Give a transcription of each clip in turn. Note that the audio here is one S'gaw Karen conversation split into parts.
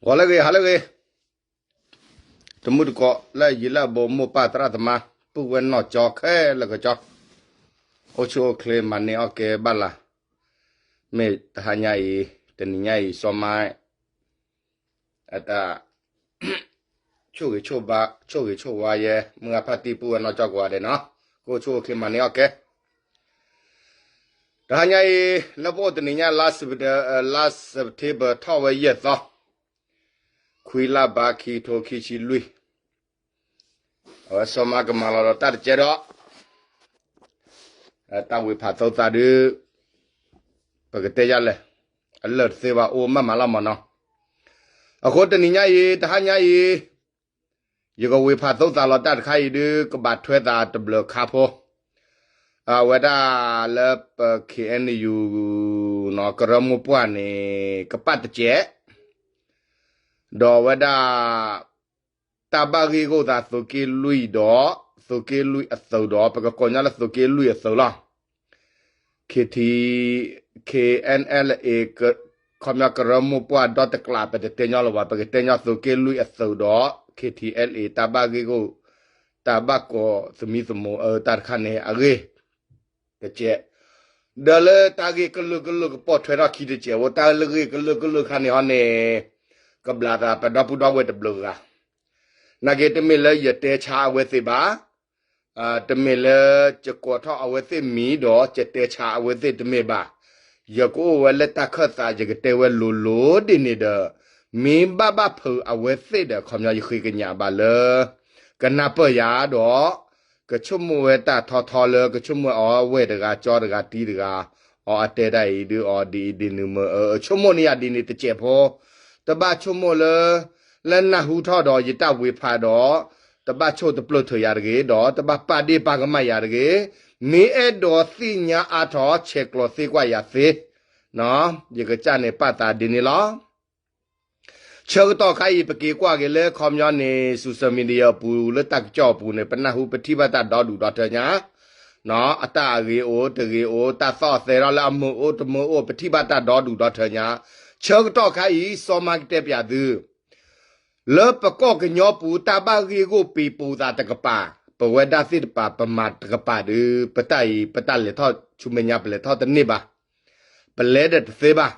ဂီၤလၢအဂ့ၤ ဟါလၢအဂ့ၤ, တမုၢ်တကိးလၢအယံၤလၢအဘူး မိၢ်ပၢ်သရၣ်သမါ ပုၢ်ဝဲၢ်နီၢ်ကၠီခဲလၢာ်ကၠီ, အိၣ်ဆူၣ်အိၣ်ချ့ မၤန့ၢ်အီၣ်ကဲဘၣ်လၢ်, မ့ၢ်တဟါညါအံၤ တနံၤညါအံၤ စီၤမါ အတၢ် ဆိၣ်ဂ့ၤဆိၣ်ဝါ ဆိၣ်ဂ့ၤဆိၣ်ဝါယဲ မုၢ်ဂၤဖါတံၢ် ပုၢ်ဝဲၢ်နီၢ်ကၠီကိးဂၤဒဲးနီၤ, ကအိၣ်ဆူၣ်အိၣ်ချ့ မၤန့ၢ်အီၣ်ကဲ တဟါညါအံၤ လၢပအိၣ်တနံၤညါ လါစဲးပထ့ဘၢၣ် ထီၣ်ဝဲယဲၢ်သီ, ခွံလါဘး ခံကထိခံဆံလွံၢ်, အဝဲစီၤမါကမၤလီၤဒီးတၢ်တကဲးဒီး တၢ်ဝ့ၤဖးသိသးဒုး ပကတဲယၤလဲၣ်, အလၢာ်တသ့ဘၣ် အိၣ်မးမးလီၤမၢ်နီၤ, အဃိတနံၤညါအံၤ တဟါညါအံၤ ယကဝ့ၤဖးသိသးလီၤတၢ်တခါအံၤဒုး ကဘၣ်ထွဲသးတဘျုးခါဖိ, အဝဲဒၣ်လၢပ ခ့ၣ်အဲၣ်ယူၣ် ကရၢမိၢ်ပှၢ်န့ၣ် ကပၣ်တစဲး, ဒီးအဝဲဒၣ် တၢ်ဘၣ်ဂ့ၢ်ဂီၢ်သးသုးက့လွံၢ်ဒီး သုးက့လွံၢ်အသုးဒီး ပကကိးညီလၢသုးက့လွံၢ်အသုးလီၤ. ခ့ၣ် ခ့ၣ်အဲၣ်အ့လ်အ့ ခီပညီကရၢမိၢ်ပှၢ်ဒီတကျး ပတတဲညီလၢၤဘၣ်, ပကတဲညီသုးက့လွံၢ်အသုးဒီး ခ့ၣ်ထံၣ်အဲၣ်လ်အ့ တၢ်ဘၣ်ဂ့ၢ်ဂီၢ် တၢ်ဘၣ်ကိးသမံသမိးအတၢ်တခါန့ၣ်အဂ့ၢ် တစဲး, ဒီးလၢတၢ်ဂ့ၢ်ကလုာ်ကလုာ်ကပိာ်ထွဲထီၣ်ခံတစဲးဖိ, တၢ်ဂ့ၢ်ကလုာ်ကလုာ်ခါန့ၣ်ဟီန့ၣ် ကဘျးသးပဒီပုၢ်ဒီဝဲၢ်တဘျုးဂၤ, နာ်က့တမ့ၢ်လၢယတဲဆါအဝဲသ့ၣ်ဘၣ်, တမ့ၢ်လၢယကိးထီၣ်အဝဲသ့ၣ်မံၤဒီး ယတဲဆါအဝဲသ့ၣ်တမ့ၢ်ဘၣ်, ယကအိၣ်ဝဲလၢတၢ်ခၢၣ်သး ယကတဲဝဲလိၤလိၤဒ်န့ၣ်ဒီး မ့ၢ်ဘၣ်ဘၣ်ဖုးအဝဲသ့ၣ်ဒီး ခီပညီယဃ့ကညးဘၣ်လၢ ကနၢ်ပၢၢ်ယၤဒီး ကဆိကမိၣ်ဝဲတၢ်ထီထီလၢ ကဆိကမိၣ်အီၤဝဲၢ်တဂၤ ကၠီတဂၤ တံၤတဂၤ, အီၤအတဲဒ်အံၤဒုး အီၤဒ်အံၤဒ်နုၤမ့ၢ် အဆိကမိၣ်န့ၢ်ယၤဒ်န့ၣ်တစဲးဖိ, တဘၣ်ဆိကမိၣ်လၢ လၢနၢ်ဟူထီၣ်ဒီးယတၢ်ဝ့ၤဖးဒီး တဘၣ်ဆိၣ်တပျၢၢ်ထၢၣ်ယၤတဂ့ၤ ဒီးတဘၣ်ပာ်ဒ့ၣ်ပာ်ကမၣ်ယၤတဂ့ၤ, မ့ၢ်အဲၣ်ဒိးသ့ၣ်ညါအါထီၣ် ဆဲးကျိးသ့ကွၢ်ယၤသ့, ယကစၢ်န့ၣ်ပာ်သးဒ်န့ၣ်လီၤ. ဆၢကတီၢ်ခါအံၤ ပက့ၤကွၢ်က့ၤလၢခီပညီန့ၣ် social media အပူၤ လၢတၢ်ကစီၣ်အပူၤန့ၣ် ပနၢ်ဟူပထံၣ်ဘၣ်တၢ်ဒီဒူၣ်ဒီထၢညါ, အတၢ်အဂ့ၤအိၣ်တဂ့ၤအိၣ် တၢ်သီၣ်အသဲထီၣ်လၢအမုာ်အိၣ်တမုာ်အိၣ် ပထံၣ်ဘၣ်တၢ်ဒီဒူၣ်ဒီထၢညါ, ဆၢကတီၢ်ခါအံၤ စီၤမါကတဲပၠးသု လၢပကီၢ်ကညီပူၤ တၢ်ဘၣ်ဂ့ၢ်ဂီၢ်ပံၤပိာ်သးတကပၤ, ပဝဲဒၣ်သ့ၣ်တဖၣ်ပမၤတကပၤဒီး ပတၢ်အံၤ ပတၢ်လဲၤထီၣ်ဆူမဲာ်ညါ ပလဲၤထီၣ်တန့ၢ်ဘၣ်, ပလဲၤဒီးတသ့ဘၣ်.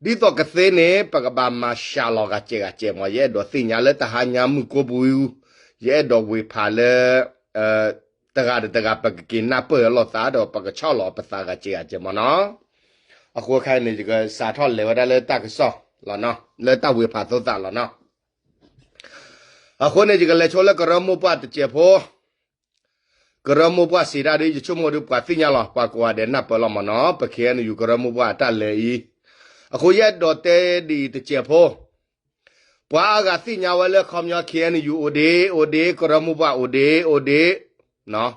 ဒ်သိးကသ့န့ၣ် ပကဘၣ်မၤစှၤလီၤဂၤစဲးဂၤစဲးမး, ယအဲၣ်ဒိးသ့ၣ်ညါလၢတဟါညါမုၢ်ကိပူၤ, ယအဲၣ်ဒိးဝ့ၤဖးလၢ တဂၤဒီးတဂၤ ပကက့ၤနၢ်ပၢၢ်လိာ်သးဒီး ပကဆီၣ်လီၤပသးဂၤစဲးဂၤစဲးမးနီၤ. အဃိခဲအံၤန့ၣ် ယကစးထီၣ်လဲၤဝဲဒၣ်လၢတၢ်ကစီၣ်လီၤနီၤ, လၢတၢ်ဝ့ၤဖးသိသးလီၤနီၤ. အဃိန့ၣ် ယကလဲၤဆိလၢကရၢမိၢ်ပှၢ်တစဲးဖိ, ကရၢမိၢ်ပှၢ်စံးတၢ်ဒီး ယဆိကမိၣ်ဒီးပှၤသ့ၣ်ညါလီၤ, ပှၤကိးဂၤဒဲးနၢ်ပၢၢ်လီၤမးနီၤ, ပ ခ့ၣ်အဲၣ်ယူၣ် ကရၢမိၢ်ပှၢ်အတၢ်လဲၤအံၤ, အဃိယအဲၣ်ဒိးတဲဒ်အံၤတစဲးဖိ ပှၤအါဂၤသ့ၣ်ညါဝဲလၢခီပညီ ခ့ၣ်အဲၣ်ယူၣ် အိၣ်ဒံး အိၣ်ဒံး ကရၢမိၢ်ပှၢ်အိၣ်ဒံး အိၣ်ဒံး,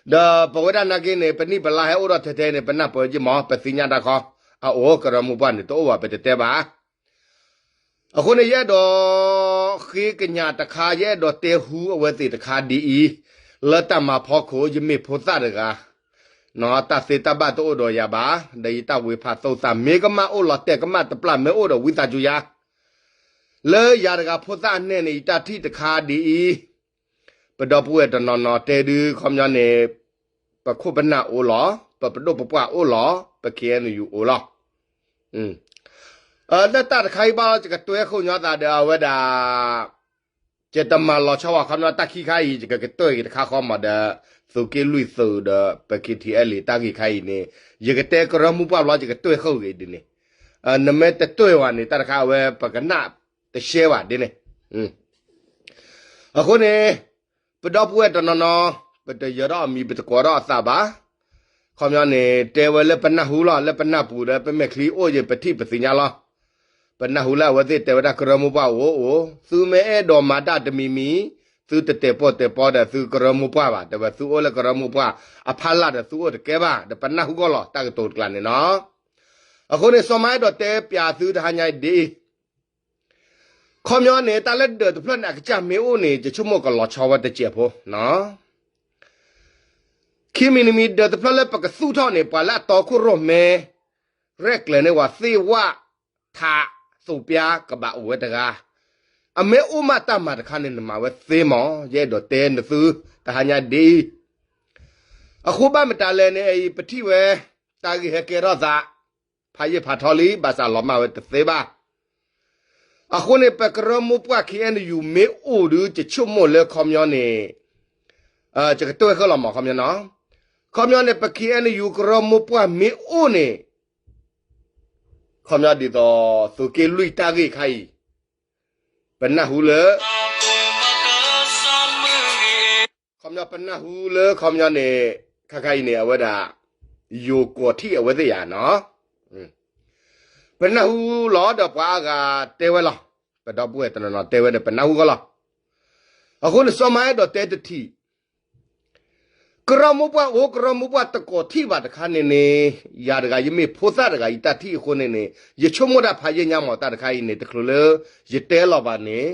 ဒီးပဝဲဒၣ်နာ်က့န့ၣ် ပနံၣ်ပလါဟဲအိၣ်ဒီးထဲထဲန့ၣ် ပနၢ်ပၢၢ်က့ၤမး ပသ့ၣ်ညါတၢ်ခီ, အအိၣ် ကရၢမိၢ်ပှၢ်န့ၣ် တအိၣ်ဘၣ် ပတတဲဘၣ်. အဃိန့ၣ် ယအဲၣ်ဒိးဃ့ကညးတခါ ယအဲၣ်ဒိးတဲဟူအဝဲသ့ၣ်တခါဒ်အံၤ, လၢတၢ်မၤဖီခိၣ် ယမ့ၢ်ဖိသၣ်တဂၤ, တၢ်သ့တၢ်ဘၣ်တအိၣ်ဒီးယၤဘၣ်, ဒီးယတၢ်ဝ့ၤဖးသိသး မ့ၢ်ကမၣ်အိၣ်လီၤတဲာ်ကမၣ်တပျၢ် မ့ၢ်အိၣ်ဒီးဝံသးစူၤယၤ လၢယၤတဂၤဖိသၣ်အနဲၣ်န့ၣ် ယတၢ်ထံၣ်တခါဒ်အံၤ, ပဒီပုၢ်ဝဲၢ်တနီၤနီၤတဲဒုး ခီပညီန့ၣ် ပခိၣ်ပနၢ်အိၣ်လီၤ, ပပဒိၣ်ပပှၢ်အိၣ်လီၤ, ပ ခ့ၣ်အဲၣ်ယူၣ် အိၣ်လီၤ. လၢတၢ်တခါအံၤဘၣ်လီၤ ယကတွဲခိၣ်ညီသးဒီးအဝဲဒၣ် ယတမၤလီၤဆီဘၣ် ခီပညီတၢ်ခံခါအံၤ ယကကတၢၢ်က့ၤတခါဃီမးဒီး သုးက့လွံၢ်သုးဒီး ပ ခ့ၣ်ထံၣ်အဲၣ်လ့ၣ် တၢ်ဂ့ၢ်ခါအံၤန့ၣ် ယကတဲကရၢမိၢ်ပှၢ်ဘျီ ယကတွဲဃုာ်ဂ့ၤဒ်န့ၣ်, နမ့ၢ်တတွဲဝဲန့ၣ် တၢ်တခါအဝဲပကနၣ်တရှဲဘၣ်ဒ်န့ၣ်. အဃိန့ၣ် ပဒီပုၢ်ဝဲၢ်တနီၤနီၤ ပတယၢၤထီၣ်အမံၤ ပတကိးထီၣ်အသးဘၣ်. ခီပညီန့ၣ် တဲဝဲလၢပနၢ်ဟူလီၤ လၢပနၢ်ပူၤဒီး ပမဲာ်ချံအိၣ်ယံၤ ပထံၣ်ပသ့ၣ်ညါလီၤ. ပနၢ်ဟူလၢအဝဲသ့ၣ်တဲဝဲဒၣ်ကရၢမိၢ်ပှၢ်အိၣ်အိၣ် သုမ့ၢ်အဲၣ်ဒိးမၤတၢ်တမံၤမံၤ သုတတဲာ်ပီၣ်တဲာ်ပီဒီးသုကရၢမိၢ်ပှၢ်ဘၣ် တဲဝဲသုအိၣ်လၢကရၢမိၢ်ပှၢ်အဖီလာ်ဒီးသုအိၣ်တကဲဘၣ် ဒီးပနၢ်ဟူဂီၢ်လီၤတၢ်ကတိၤတကျါန့ၣ်နီၤ. အဃိန့ၣ် စီၤမါအဲၣ်ဒိးတဲပၠးသုတဟါညါအံၤဒ်အံၤ ခီပညီန့ၣ် တၢ်လၢဒၢးတဖျၢၣ်န့ၣ် အကစၢ်မ့ၢ်အိၣ်န့ၣ် ယဆိကမိၣ်ကလီၤဆီဝဲတစဲးဖိနီၤ. ခံမံၤတမံၤ ဒၢးတဖျၢၣ်လၢပကသူၣ်ထီၣ်န့ၣ် ပှၤလၢအတီခိၣ်ရိၣ်မဲ ရဲၣ်ကျဲၤန့ၢ်ဝဲသ့ၣ်ဝၣ် ထး သိးပျါ ကဘၣ်အိၣ်ဝဲတဂၤ, အမ့ၢ်အိၣ်မးတၢ်မၤတခါန့ၣ် နမၤဝဲသ့မး, ယအဲၣ်ဒိးတဲနသု တဟါညါဒ်အံၤ. အဃိဘၣ်မတၤလဲၣ်န့ၣ် အံၤပထံၣ်ဝဲ တၢ်ဂ့ၢ်ဟဲကဲထီၣ်သး ဖးယံာ်ဖးထီလံ ဘၣ်ဆၣ်လီၤမၢ်ဝဲတသ့ဘၣ်. အဃိန့ၣ် ပကရၢမိၢ်ပှၢ် ခ့ၣ်အဲၣ်ယူၣ် မ့ၢ်အိၣ်ဒီး ယဆိကမိၣ်လၢခီပညီန့ၣ် ယကတၢၢ်ဃၢလီၤမး ခီပညီနီၤ. ခီပညီန့ၣ် ပ ခ့ၣ်အဲၣ်ယူၣ် ကရၢမိၢ်ပှၢ်မ့ၢ်အိၣ်န့ၣ် ခီပညီဒ်သိး သုးက့လွံၢ်တၢ်ဂ့ၢ်ခါအံၤ ပနၢ်ဟူလၢ ခီပညီပနၢ်ဟူလၢခီပညီန့ၣ် ခါခါအံၤန့ၣ် အဝဲဒၣ် ယိၤကိးထံၣ်အဝဲသ့ၣ်ယၤနီၤ. ပနၢ်ဟူလီၤဒီးပှၤအါဂၤတဲဝဲလီၤ. ပဒီပုၢ်ဝဲၢ်တနီၤနီၤတဲဝဲဒီး ပနၢ်ဟူဃီလီၤ. အဃိန့ၣ် စီၤမၤအဲၣ်ဒိးတဲတထံၣ် ကရၢမိၢ်ပှၢ်အိၣ် ကရၢမိၢ်ပှၢ်တကိးထံၣ်ဘၣ်တခါန့ၣ်န့ၣ် ယၤတဂၤယမ့ၢ်ဖိသၣ်တဂၤအံၤတၢ်ထံၣ်အဃိန့ၣ်န့ၣ် ယဆိကမိၣ်တၢ်ဖးယံာ်ညါမး တၢ်တခါအံၤန့ၣ် တချုးလၢယတဲလီၤဘၣ်န့ၣ်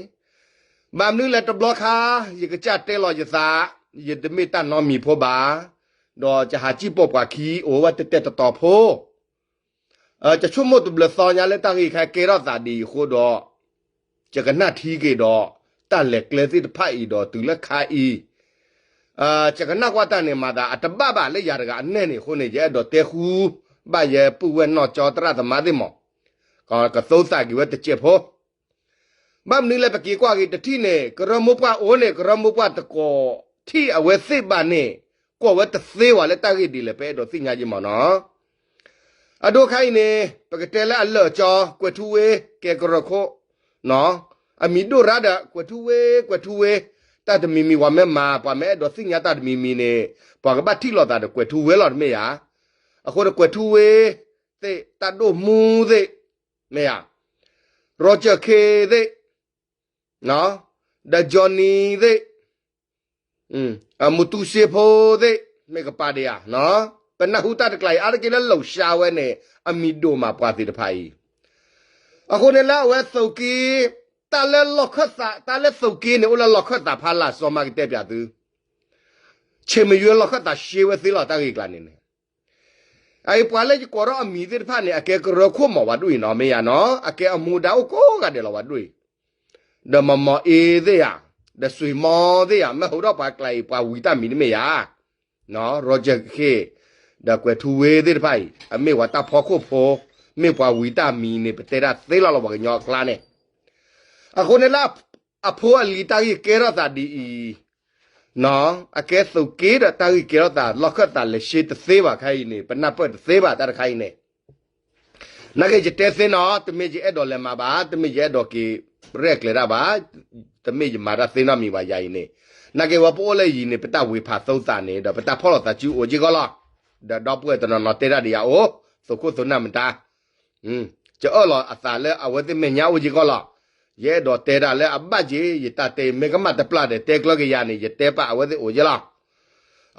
ဘၣ်မနုၤလဲၣ်တဘျီခါ ယကစၢ်တဲလီၤယသး ယတမ့ၢ်တၢ်နီတမံၤဖိဘၣ်, ဒီးယဟးစံၣ်ပိာ်ပှၤခံ အိၣ်ဝဲတတဲာ်တတီၤဖိ ယဆိကမိၣ်တဘျီသီညါလၢတၢ်ဂ့ၢ်ခါကဲထီၣ်သးဒ်အံၤအဃိဒီး ယကနၣ်ထံက့ၤဒီး တၢ်လဲၤကျဲသ့ၣ်တဖၣ်အံၤဒီးတုၤလၢခါအံၤ ယကနၣ်ကွၢ်တၢ်န့ၣ်မၤသး အတဘၣ်ဘၣ်လၢယၤတဂၤအနဲၣ်န့ၣ်အဃိန့ၣ် ယအဲၣ်ဒိးတဲဃူ ဘၣ်ယပုၢ်ဝဲၢ်နီၢ်ကၠီသရၣ်သမါသ့ၣ်မး ကသိသးက့ၤဝဲတစဲးဖိ ဘၣ်မနုၤလဲၣ် ပက့ၤကွၢ်က့ၤတထံၣ်န့ၣ် ကရၢမိၢ်ပှၢ်အိၣ်န့ၣ် ကရၢမိၢ်ပှၢ်တကိးထံၣ်အဝဲသ့ၣ်ဘၣ်န့ၣ် ကွၢ်ဝဲတသ့ဝဲလၢတၢ်ဂ့ၢ်ဒ်လဲၣ် ပအဲၣ်ဒိးသ့ၣ်ညါယံမးနီၤ. အဒိခါအံၤန့ၣ် ပကတဲလၢအလၢာ်ကၠီ ကွဲၤထူဝ့ ကဲကရၢခိၣ် အမံၤဒိၣ်ရၣ်ဒီး ကွဲၤထူဝ့ ကွဲၤထူဝ့ တၢ်တမံၤမံၤပှၤမ့ၢ်မၤ ပှၤမ့ၢ်အဲၣ်ဒိးသ့ၣ်ညါတၢ်တမံၤမံၤန့ၣ် ပှၤကဘၣ်ထံၣ်လိာ်သးဒီးကွဲၤထူဝ့လီၤတမ့ၢ်ဧါ. အဃိဒီးကွဲၤထူဝ့သ့ၣ် တၢ်ဒိၣ်မူသ့ၣ် မ့ၢ်ဧါ Roger K သ့ၣ် ဒီး Johnny သ့ၣ် မူတူစ့ဖိသ့ၣ် မ့ၢ်ကပၤဒံးဧါ. ပနၢ်ဟူတၢ်တကျါအံၤ အါတက့ၢ်လၢလိာ်စှၤဝဲန့ၣ် အမံၤဒိၣ်မးပှၤသ့ၣ်တဖၣ်အံၤ. အဃိန့ၣ်လၢအဝဲသုးက့ တၢ်လၢလီၢ်ခၢၣ်သး တၢ်လၢသုးက့န့ၣ် အိၣ်လၢလီၢ်ခၢၣ်သးဖးလၢ်စီၤမၤကတဲပၠးသု ဆ့ၣ်မယွဲလီၢ်ခၢၣ်သးရှဲဝဲသ့လီၤ တၢ်ဂ့ၢ်ကျါန့ၣ်န့ၣ် အအံၤပှၤလၢယကိးထီၣ်အမံၤသ့ၣ်တဖၣ်န့ၣ် အကဲကရၢခိၣ်မးဝဲဒိၣ်အံၤနီၤ မ့ၢ်ယါနီၤ အကဲအမူဒါအိၣ်ကိးဂၤဒဲးလီၤဝဲဒိၣ်အံၤ ဒီးမီၢ်မီၢ်အ့သ့ၣ်ယါ ဒီးစွ့ၤမီသ့ၣ်ယါ မ့ၢ်ဟူထီၣ်ပှၤကျါအံၤ ပှၤဝံၤတၢ်မံၤတမ့ၢ်ယါ Roger K ဒီးကွဲၤထူဝ့သ့ၣ်တဖၣ်အံၤ အမ့ၢ်ပှၤတၢ်ဖီခိၣ်ဖိ မ့ၢ်ပှၤဝံၤတၢ်မံၤန့ၣ် ပတဲတၢ်သ့လီၤလီၤပှၤကညီအကျါန့ၣ် အဃိန့ၣ်လၢ အဖိအလံၤတၢ်ဂ့ၢ်ကဲထီၣ်သးဒ်အံၤ အကဲသုးက့ဒီးတၢ်ဂ့ၢ်ကဲထီၣ်သး လီၢ်ခၢၣ်သးလဲၤရှဲတသ့ဘၣ်ခါအံၤန့ၣ် ပနၢ်ပၢၢ်တသ့ဘၣ်တၢ်တခါအံၤန့ၣ် နာ်က့ယတဲသ့နီၤ တမ့ၢ်ယအဲၣ်ဒိးလဲၤမၤဘၣ် တမ့ၢ်ယအဲၣ်ဒိးက့ၤရဲၣ်ကျဲၤတၢ်ဘၣ် တမ့ၢ်ယမၤတၢ်သ့နီတမံၤဘၣ်ယၤအံၤန့ၣ် နာ်က့ဝဲပအိၣ်လၢယံၤန့ၣ် ပတၢ်ဝ့ၤဖးသိသးန့ၣ် ဒီးပတၢ်ဖီၣ်လိာ်သးစုအိၣ်က့ၤကီလီၤ ဒီးဒီပုၢ်ဝဲၢ်တနီၤနီၤတဲဒၣ်ဒ်ယၤအိၣ် သုးခိၣ်သုးနၢ်မတၤ ကအၢၣ်လီၤအသးလၢအဝဲသ့ၣ်မဲာ်ညါအိၣ်က့ၤကီလီၤ. ယအဲၣ်ဒိးတဲဒၣ်လၢအဘၣ်က့ၤ ယတၢ်တဲမ့ၢ်ကမၣ်တပျၢ်ဒီးတဲကျၢၤက့ၤယၤန့ၣ် ယတဲပာ်အဝဲသ့ၣ်အိၣ်က့ၤလီၤ.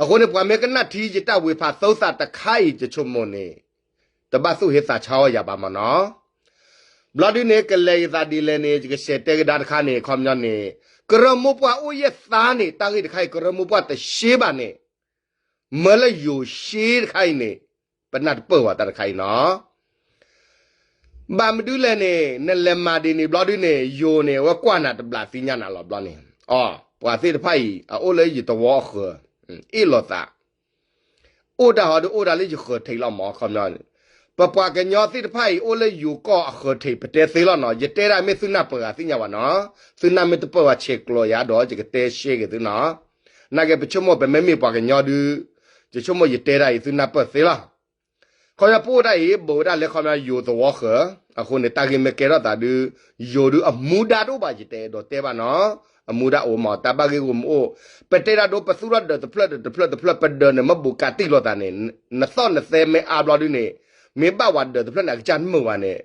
အဃိန့ၣ် ပှၤမ့ၢ်ကနၣ်ထံယတၢ်ဝ့ၤဖးသိသးတခါအံၤ ယဆိကမိၣ်န့ၣ် တဘၣ်သူၣ်ဟ့သးဆါအီၣ်ယၤဘၣ်မးနီၤ. ဘျီဒုန့ၣ် ကလဲၤယသးဒ်လဲၣ်န့ၣ် ယကဆဲးတဲကဒါတခါန့ၣ် ခီပညီန့ၣ် ကရၢမိၢ်ပှၢ်အိၣ်ယဲၢ်သါန့ၣ် တၢ်ဂ့ၢ်တခါအံၤ ကရၢမိၢ်ပှၢ်တရှဲဘၣ်န့ၣ် မၢလၢယိၤရှဲတခါအံၤန့ၣ် ပနၢ်တပၢၢ်ဝဲတၢ်တခါအံၤနီၤ. ဘၣ်မနုၤလဲၣ်န့ၣ် နလဲၤမၤဒ်န့ၣ်ဘျီဒုန့ၣ် ယိၤန့ၣ် အဝဲကွၢ်နၤတဘျးသ့ၣ်ညါနၤလီၤဘျီန့ၣ်. အီ ပှၤသ့ၣ်တဖၣ်အံၤ အအိၣ်လၢယသဝီအဃၢၤ အ့ၣ်လိာ်သး အိၣ်ဒၣ်ဟီဒုအိၣ်ဒၣ်လၢယဃၢၤထံးလီၤမး ခီပညီန့ၣ် ပပှၤကညီသ့ၣ်တဖၣ်အံၤ အိၣ်လၢယိၤကီၢ်အဃၢၤထံး ပတဲသ့လီၤနီၤ. ယတဲဒၣ်မ့ၢ်သုနၢ်ပၢၢ်ဂၤသ့ၣ်ညါဘၣ်နီၤ. သုနၢ်မ့ၢ်တပၢၢ်ဘၣ်ဆဲးကျိးယၤဒီး ယကတဲရှဲက့ၤသုနီၤ. နာ်က့ပဆိကမိၣ်ပမ့မ့ၢ်ပှၤကညီဒု ယဆိကမိၣ်ယတဲဒၣ်အံၤသုနၢ်ပၢၢ်သ့လီၤ. ခီပညီပအိၣ်ဒၣ်အံၤ ဘူးဝဲဒၣ်လၢခီပညီယိၤသဝီဃၢၤ အဃိန့ၣ် တၢ်ဂ့ၢ်မ့ၢ်ကဲထီၣ်သးဒု ယိၤဒုအမူဒါတအိၣ်ဘၣ် ယတအဲၣ်ဒိးတဲဘၣ်နီၤ. အမူဒါအိၣ်မး တၢ်ဘၣ်ဂ့ၢ်ဂီၢ်မ့ၢ်အိၣ် ပတဲဒၣ်ဒိပသူၣ်ထီၣ်ဒၢးတဖျၢၣ်ဒၢးတဖျၢၣ်တဖျၢၣ် ပဒၢးန့ၣ် မ့ၢ်ဘူးကးတံၢ်လိာ်သးန့ၣ် နသီၣ်နသဲမ့ၢ်အါဘျီဒုန့ၣ် မ့ၢ်ဘၣ်ဝဲဒၢးတဖျၢၣ်န့ၣ် အကစၢ်မုာ်ဝဲန့ၣ်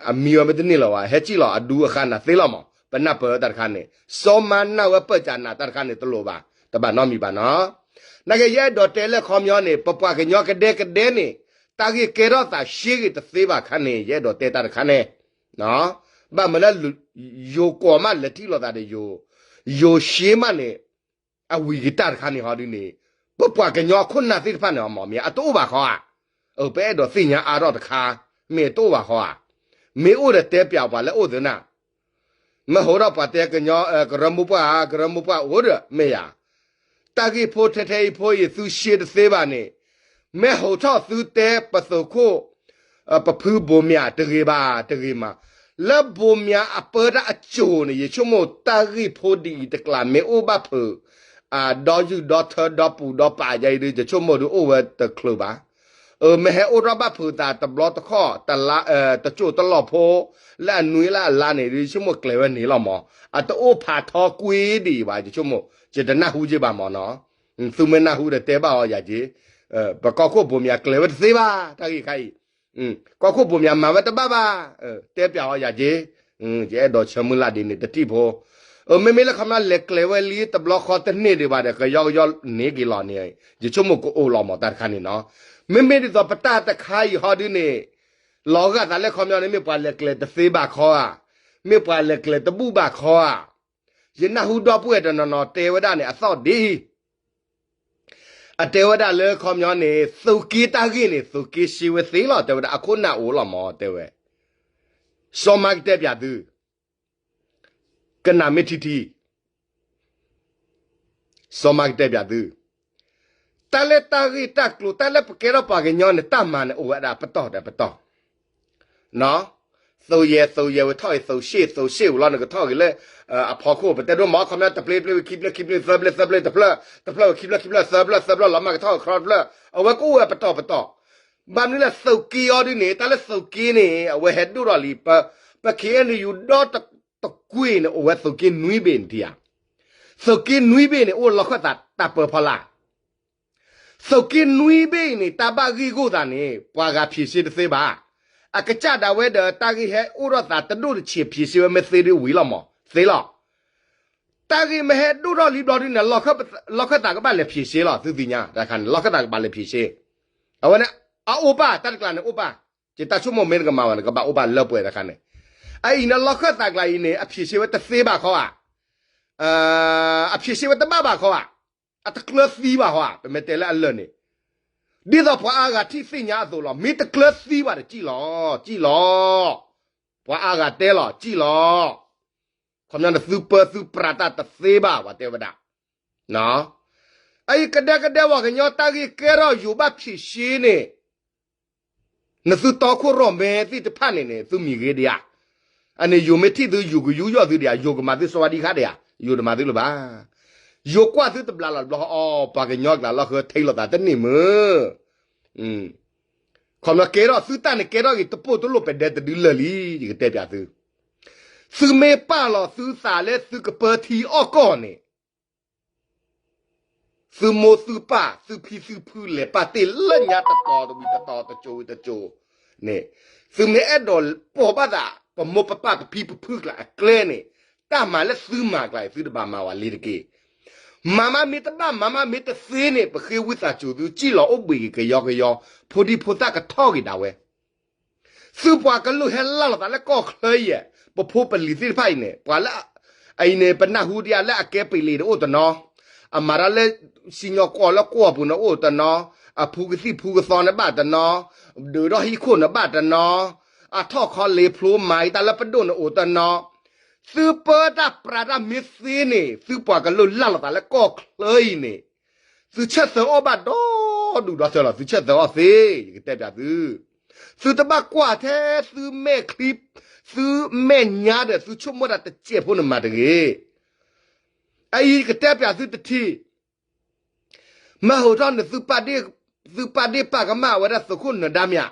အမံဝဲမ့ၢ်တန့ၢ်လၢၤဘၣ် ဟဲစံၣ်လီၤအဒူအခါနၤသ့လီၤမး ပနၢ်ပၢၢ်တၢ်တခါန့ၣ် စီၤမၤနၢ်ဝဲပၢၢ်စၢ်နၤတၢ်တခါန့ၣ် တလိၣ်ဘၣ် တဘၣ်နီတမံၤဘၣ်နီၤ. နာ်က့ယအဲၣ်ဒိးတဲလၢခီပညီန့ၣ် ပပှၤကညီကဒဲကဒဲန့ၣ် တၢ်ဂ့ၢ်ကဲထီၣ်သးရှဲဂ့ၤတသ့ဘၣ်ခါန့ၣ် ယအဲၣ်ဒိးတဲတၢ်တခါန့ၣ် ဘၣ်မနုၤလၢ ယိၤကိးမးလဲၤထံၣ်လိာ်သးဒီးယိၤ ယိၤရှဲမးန့ၣ် အဝံၤကတၢၢ်တခါန့ၣ်ဟီဒုန့ၣ် ပပှၤကညီအခိၣ်နၢ်သ့ၣ်တဖၣ်န့ၣ် အမ့ၢ်အတအိၣ်ဘၣ်ဃီဧါ. အပအဲၣ်ဒိးသ့ၣ်ညါအါထီၣ်တခါ မ့ၢ်အတအိၣ်ဘၣ်ဃီဧါ. မ့ၢ်အိၣ်ဒီးတဲပၠးပှၤလၢအိၣ်သ့နၤ မ့ၢ်ဟိးထီၣ်ပှၤတဲကညီ ကရၢမိၢ်ပှၢ်ဧါ, ကရၢမိၢ်ပှၢ်အိၣ်ဒီး မ့ၢ်ယၤ, တၢ်ဂ့ၢ်ဖိထဲထဲအံၤဖိအံၤ သုရှဲတသ့ဘၣ်န့ၣ်, မ့ၢ်ဟိးထီၣ်သုတဲပသိးခိၣ် ပဖုဘိးမၠးတဂ့ၤဘၣ်တဂ့ၤမး, လၢဘိးမၠးအပၢတၢ်အစိၤန့ၣ် ယဆိကမိၣ်တၢ်ဂ့ၢ်ဖိဒ်အံၤတကျးမ့ၢ်အိၣ်ဘၣ်ဖုး ဒီယုၢ်ဒီထၢဒီပူၤဒီပာ်ယၤအံၤဒုး ယဆိကမိၣ်ဒုးအိၣ်ဝဲတချုးဘၣ်. အမ့ၢ်ဟဲအိၣ်ထီၣ်ဘၣ်ဖုးသးတဘျီတခီၣ် တစိၢ်တလီၢ်ဖိ လၢအနွံလၢအလါန့ၣ်ဒုး ယဆိကမိၣ်ကျဲၤဝဲန့ၣ်လီၤမး, အတအိၣ်ဖးထီကွ့ဒ်အံၤဘၣ် ယဆိကမိၣ်, ယတနၢ်ဟူက့ဘၣ်မးနီၤ, သုမ့ၢ်နၢ်ဟူဒီးတဲဘၣ်အီၤယၤက့, ပကီၢ်ခိၣ်ဘိးမၠးကျဲၤဝဲတသ့ဘၣ် တၢ်ဂ့ၢ်ခါအံၤ ကီၢ်ခိၣ်ဘိးမၠးမၤဝဲတဘၣ်ဘၣ်, တဲပျးအီၤယၤက့, ယအဲၣ်ဒိးဆၢမုၢ်လၢ်ဒ်န့ၣ်တထံၣ်ဖိ, မ့မ့ၢ်လၢခီပညီလဲၤကျဲၤဝဲလံတဘျီဃီတန့ၢ်ဒံးဘၣ်ဒီး ကယီကယီန့ၢ်က့ၤလီၤန့ၣ်, ယဆိကမိၣ်ကအိၣ်လီၤမးတၢ်တခါန့ၣ်နီၤ, မ့မ့ၢ်ဒ်သိးပတၢ်တခါအံၤဟီဒုးန့ၣ်, လီၤဂာ်သးလၢခီပညီန့ၣ် မ့ၢ်ပှၤလဲၤကျဲၤတသ့ဘၣ်ခီဧါ, မ့ၢ်ပှၤလဲၤကျဲၤတဘူၣ်ဘၣ်ခီဧါ, ယနၢ်ဟူဒီပုၢ်ဝဲၢ်တနီၤနီၤတဲဝဲဒၣ်န့ၣ် အသီၣ်ဒ်အံၤ အတဲဝဲဒၣ်လၢခီပညီန့ၣ် သုးက့တၢ်ဂ့ၢ်န့ၣ် သုးက့ရှဲဝဲသ့လီၤ တဲဝဲဒၣ် အခိၣ်နၢ်အိၣ်လီၤမး တဲဝဲ, စီၤမါကတဲပျးသု, ကနၣ်မ့ၢ်ထံထံ, စီၤမါကတဲပျးသု, တၢ်လၢတၢ်ဂ့ၢ်တၢ်ကျိၤ တၢ်လၢပကဲထီၣ်ပှၤကညီန့ၣ် တၢ်မၤန့ၣ်အိၣ်ဝဲဒၣ်ပတီၢ်ဒီးပတီၢ် သုးယဲၢ်သုးယဲၢ်ဝဲထီၣ်အံၤ သုးရှဲၣ် သုးရှဲၣ်ဝံၤလီၤန့ၣ် ကထီၣ်က့ၤလၢ အဖီခိၣ် ပတဲဒိၣ်မး ခီပညီ တဖျၢၣ်တဖျၢၣ်ဝံၤ ခံဖျၢၣ်ခံဖျၢၣ် သၢဖျၢၣ်သၢဖျၢၣ် တဖျၢၣ်ဝံၤခံဖျၢၣ်ခံဖျၢၣ် သၢဖျၢၣ်သၢဖျၢၣ် လီၤမၢ်ကထီၣ်က့ၤ ခြောက်ဖျၢၣ် အဝဲကအိၣ်ဝဲပတီၢ်ပတီၢ်, ဘၣ်မနုၤလဲၣ် သုးက့အီၤဒုးန့ၣ် တၢ်လၢသုးက့န့ၣ် အဝဲဟဲဒိၣ်ထီၣ်လံ ပ KNU ဒီတကွ့ၢ်န့ၣ် အိၣ်ဝဲသုးက့နွံဘ့ၣ်န့ၣ်ထံဧါ, သုးက့နွံဘ့ၣ်န့ၣ် အိၣ်လီၢ်ခၢၣ်သးတၢ်ပၢဖီလာ် သုးက့နွံဘ့ၣ်အံၤန့ၣ် တၢ်ဘၣ်ဂ့ၢ်ဂီၢ်သးန့ၣ် ပှၤဂၤဖြေရှင်းတသ့ဘၣ်. အကစၢ်ဒၣ်ဝဲဒီး တၢ်ဂ့ၢ်ဟဲအိၣ်ထီၣ်သးတဒိၣ်တဆံး ဖြေရှင်းဝဲ မ့ၢ်သ့ဒ်ဝံၤလီၤမး သ့လီၤ. တၢ်ဂ့ၢ်မ့ၢ်ဟဲဒိၣ်ထီၣ်လံဘျီဒုးန့ၣ် လီၢ်ခၢၣ်သးကဘၣ်လဲၤဖြေရှင်းလီၤ သုသ့ၣ်ညါတခါန့ၣ် လီၢ်ခၢၣ်သးကဘၣ်လဲၤဖြေရှင်း. အဝဲန့ၣ် အအိၣ်ပၢ် တၢ်တကျါန့ၣ်အိၣ်ပၢ်, ယတၢ်ဆိကမိၣ်မ့ၢ်တကမၤဘၣ်န့ၣ် ကဘၣ်အိၣ်ပၢ်လၢပှဲၤတခါန့ၣ်. အအံၤန့ၣ် လီၢ်ခၢၣ်သးကျါအံၤန့ၣ် အဖြေရှင်းဝဲတသ့ဘၣ်ခီဧါ အဖြေရှင်းဝဲတဘၣ်ဘၣ်ခီဧါ, အတကျၢၤသံဘၣ်ခီဧါ ပမ့ၢ်တဲလၢအလၢာ်န့ၣ်, ဒ်သိးပှၤအါဂၤထံၣ်သ့ၣ်ညါအသိးလီၤ. မ့ၢ်တကျၢၤသံဘၣ်ဒီး စံၣ်လီၤ စံၣ်လီၤ, ပှၤအါဂၤတဲလီၤ စံၣ်လီၤ. ခီပညီန့ၣ် သုပၢသုပြးတၢ်တသ့ဘၣ် ပှၤတဲဝဲဒၣ် အအံၤကဒဲကဒဲ ပှၤကညီတၢ်ဂ့ၢ်ကဲထီၣ်ယိၤဘၣ်ဖြေရှင်းန့ၣ် နသုတီခိၣ်ရိၣ်မဲသ့ၣ်တဖၣ်န့ၣ်န့ၣ် သုမံၤဂ့ၤဒံးဧါ. အန့ၣ်ယိၤမ့ၢ်ထံၣ်သု ယိၤကယူးယီၣ်သုဒံးဧါ, ယိၤကမၤသုစဝါဒံခါဒံးဧါ, ယိၤတမၤသုလၢၤဘၣ်. ယိၤကွၢ်သုတဘျးလီၤတဘျီ အီ ပှၤကညီကျါလီၢ်ဃၢထံလိာ်သးတန့ၢ်မုၢ် ခီပညီကဲထီၣ်သုတၢ်န့ၣ်ကဲထီၣ်က့ၤတပိၢ်တလိၣ်ပဒဲတဒုလၢာ်လံ ယကတဲပျးသု. သုမ့ၢ်ပာ်လီၤသုသးလၢသုကပၢထံအီၣ်ကီၢ်န့ၣ် သုမိၢ်သုပၢ် သုဖံသုဖု လဲၤပာ်တ့ၢ်လၢညါတတီၤတဝံၤတတီၤတစိၤဝံၤတစိၤန့ၣ်, သုမ့ၢ်အဲၣ်ဒိးပိာ်ဘၣ်သး ပမိၢ်ပပၢ်ပဖံပဖုကျါအကျဲန့ၣ်, တၢ်မၤလၢသုမၤကျါအံၤ သုတဘၣ်မၤဝဲလ့ၤတက့ၢ်. မၤမးမ့ၢ်တဘၣ် မၤမးမ့ၢ်တသ့န့ၣ် ပဃ့ဝံသးစူၤသု စံၣ်လီၤအိၣ်ဘှံးက့ၤကယီကယီ, ဖိဒံဖိသၣ်ကထီၣ်က့ၤဒၣ်ဝဲ သုပှၤကလုာ်ဟဲလၢ်လိာ်သးလၢကီၢ်ချၢအံၤ, ပဖိပလံၤသ့ၣ်တဖၣ်အံၤန့ၣ်, ပှၤလၢအအံၤန့ၣ် ပနၢ်ဟူဒံးဧါ လၢအကဲပလံၤတအိၣ်တနီၤ, အမၤတၢ်လၢ စံၣ်ညီၣ်ကွီၢ်လၢကွီၢ်ပူၤန့ၣ်အိၣ်တနီၤ, အဖုကသံၣ်ဖုကသီန့ၣ်ဘၣ်တနီၤ, ဒုးဒီးဟံၣ်ခိၣ်န့ၣ်ဘၣ်တနီၤ, အထီၣ်ခီလ့ဖျိမၤအံၤတၢ်လၢပဒိၣ်န့ၣ်အိၣ်တနီၤ, သုပၢတၢ်ပြးတၢ်မ့ၢ်သ့န့ၣ် သုပှၤကလုာ်လၢ်လိာ်သးလၢကီၢ်ချၢအံၤန့ၣ် သုဆၢသၢအီၣ်ဘၣ်ဒီဒူၣ်ဒီထၢလီၤ, သုဆၢသၢအီၣ်သ့, ယကတဲပျးသု. သုတဘၣ်ကွၢ်ထဲသုမဲာ်ချံ, သုမဲာ်ညါဒီး သုဆိကမိၣ်တၢ်တစဲးဖိန့ၣ်မၤတဂ့ၤ. အအံၤကတဲပျးသုတထံၣ်, မ့ၢ်ဟိးထီၣ်န့ၣ် သုပာ်ဒ့ၣ်ပာ်ကမၣ်ဝဲဒၣ်သုးခိၣ်နၢၤဒါမၠး,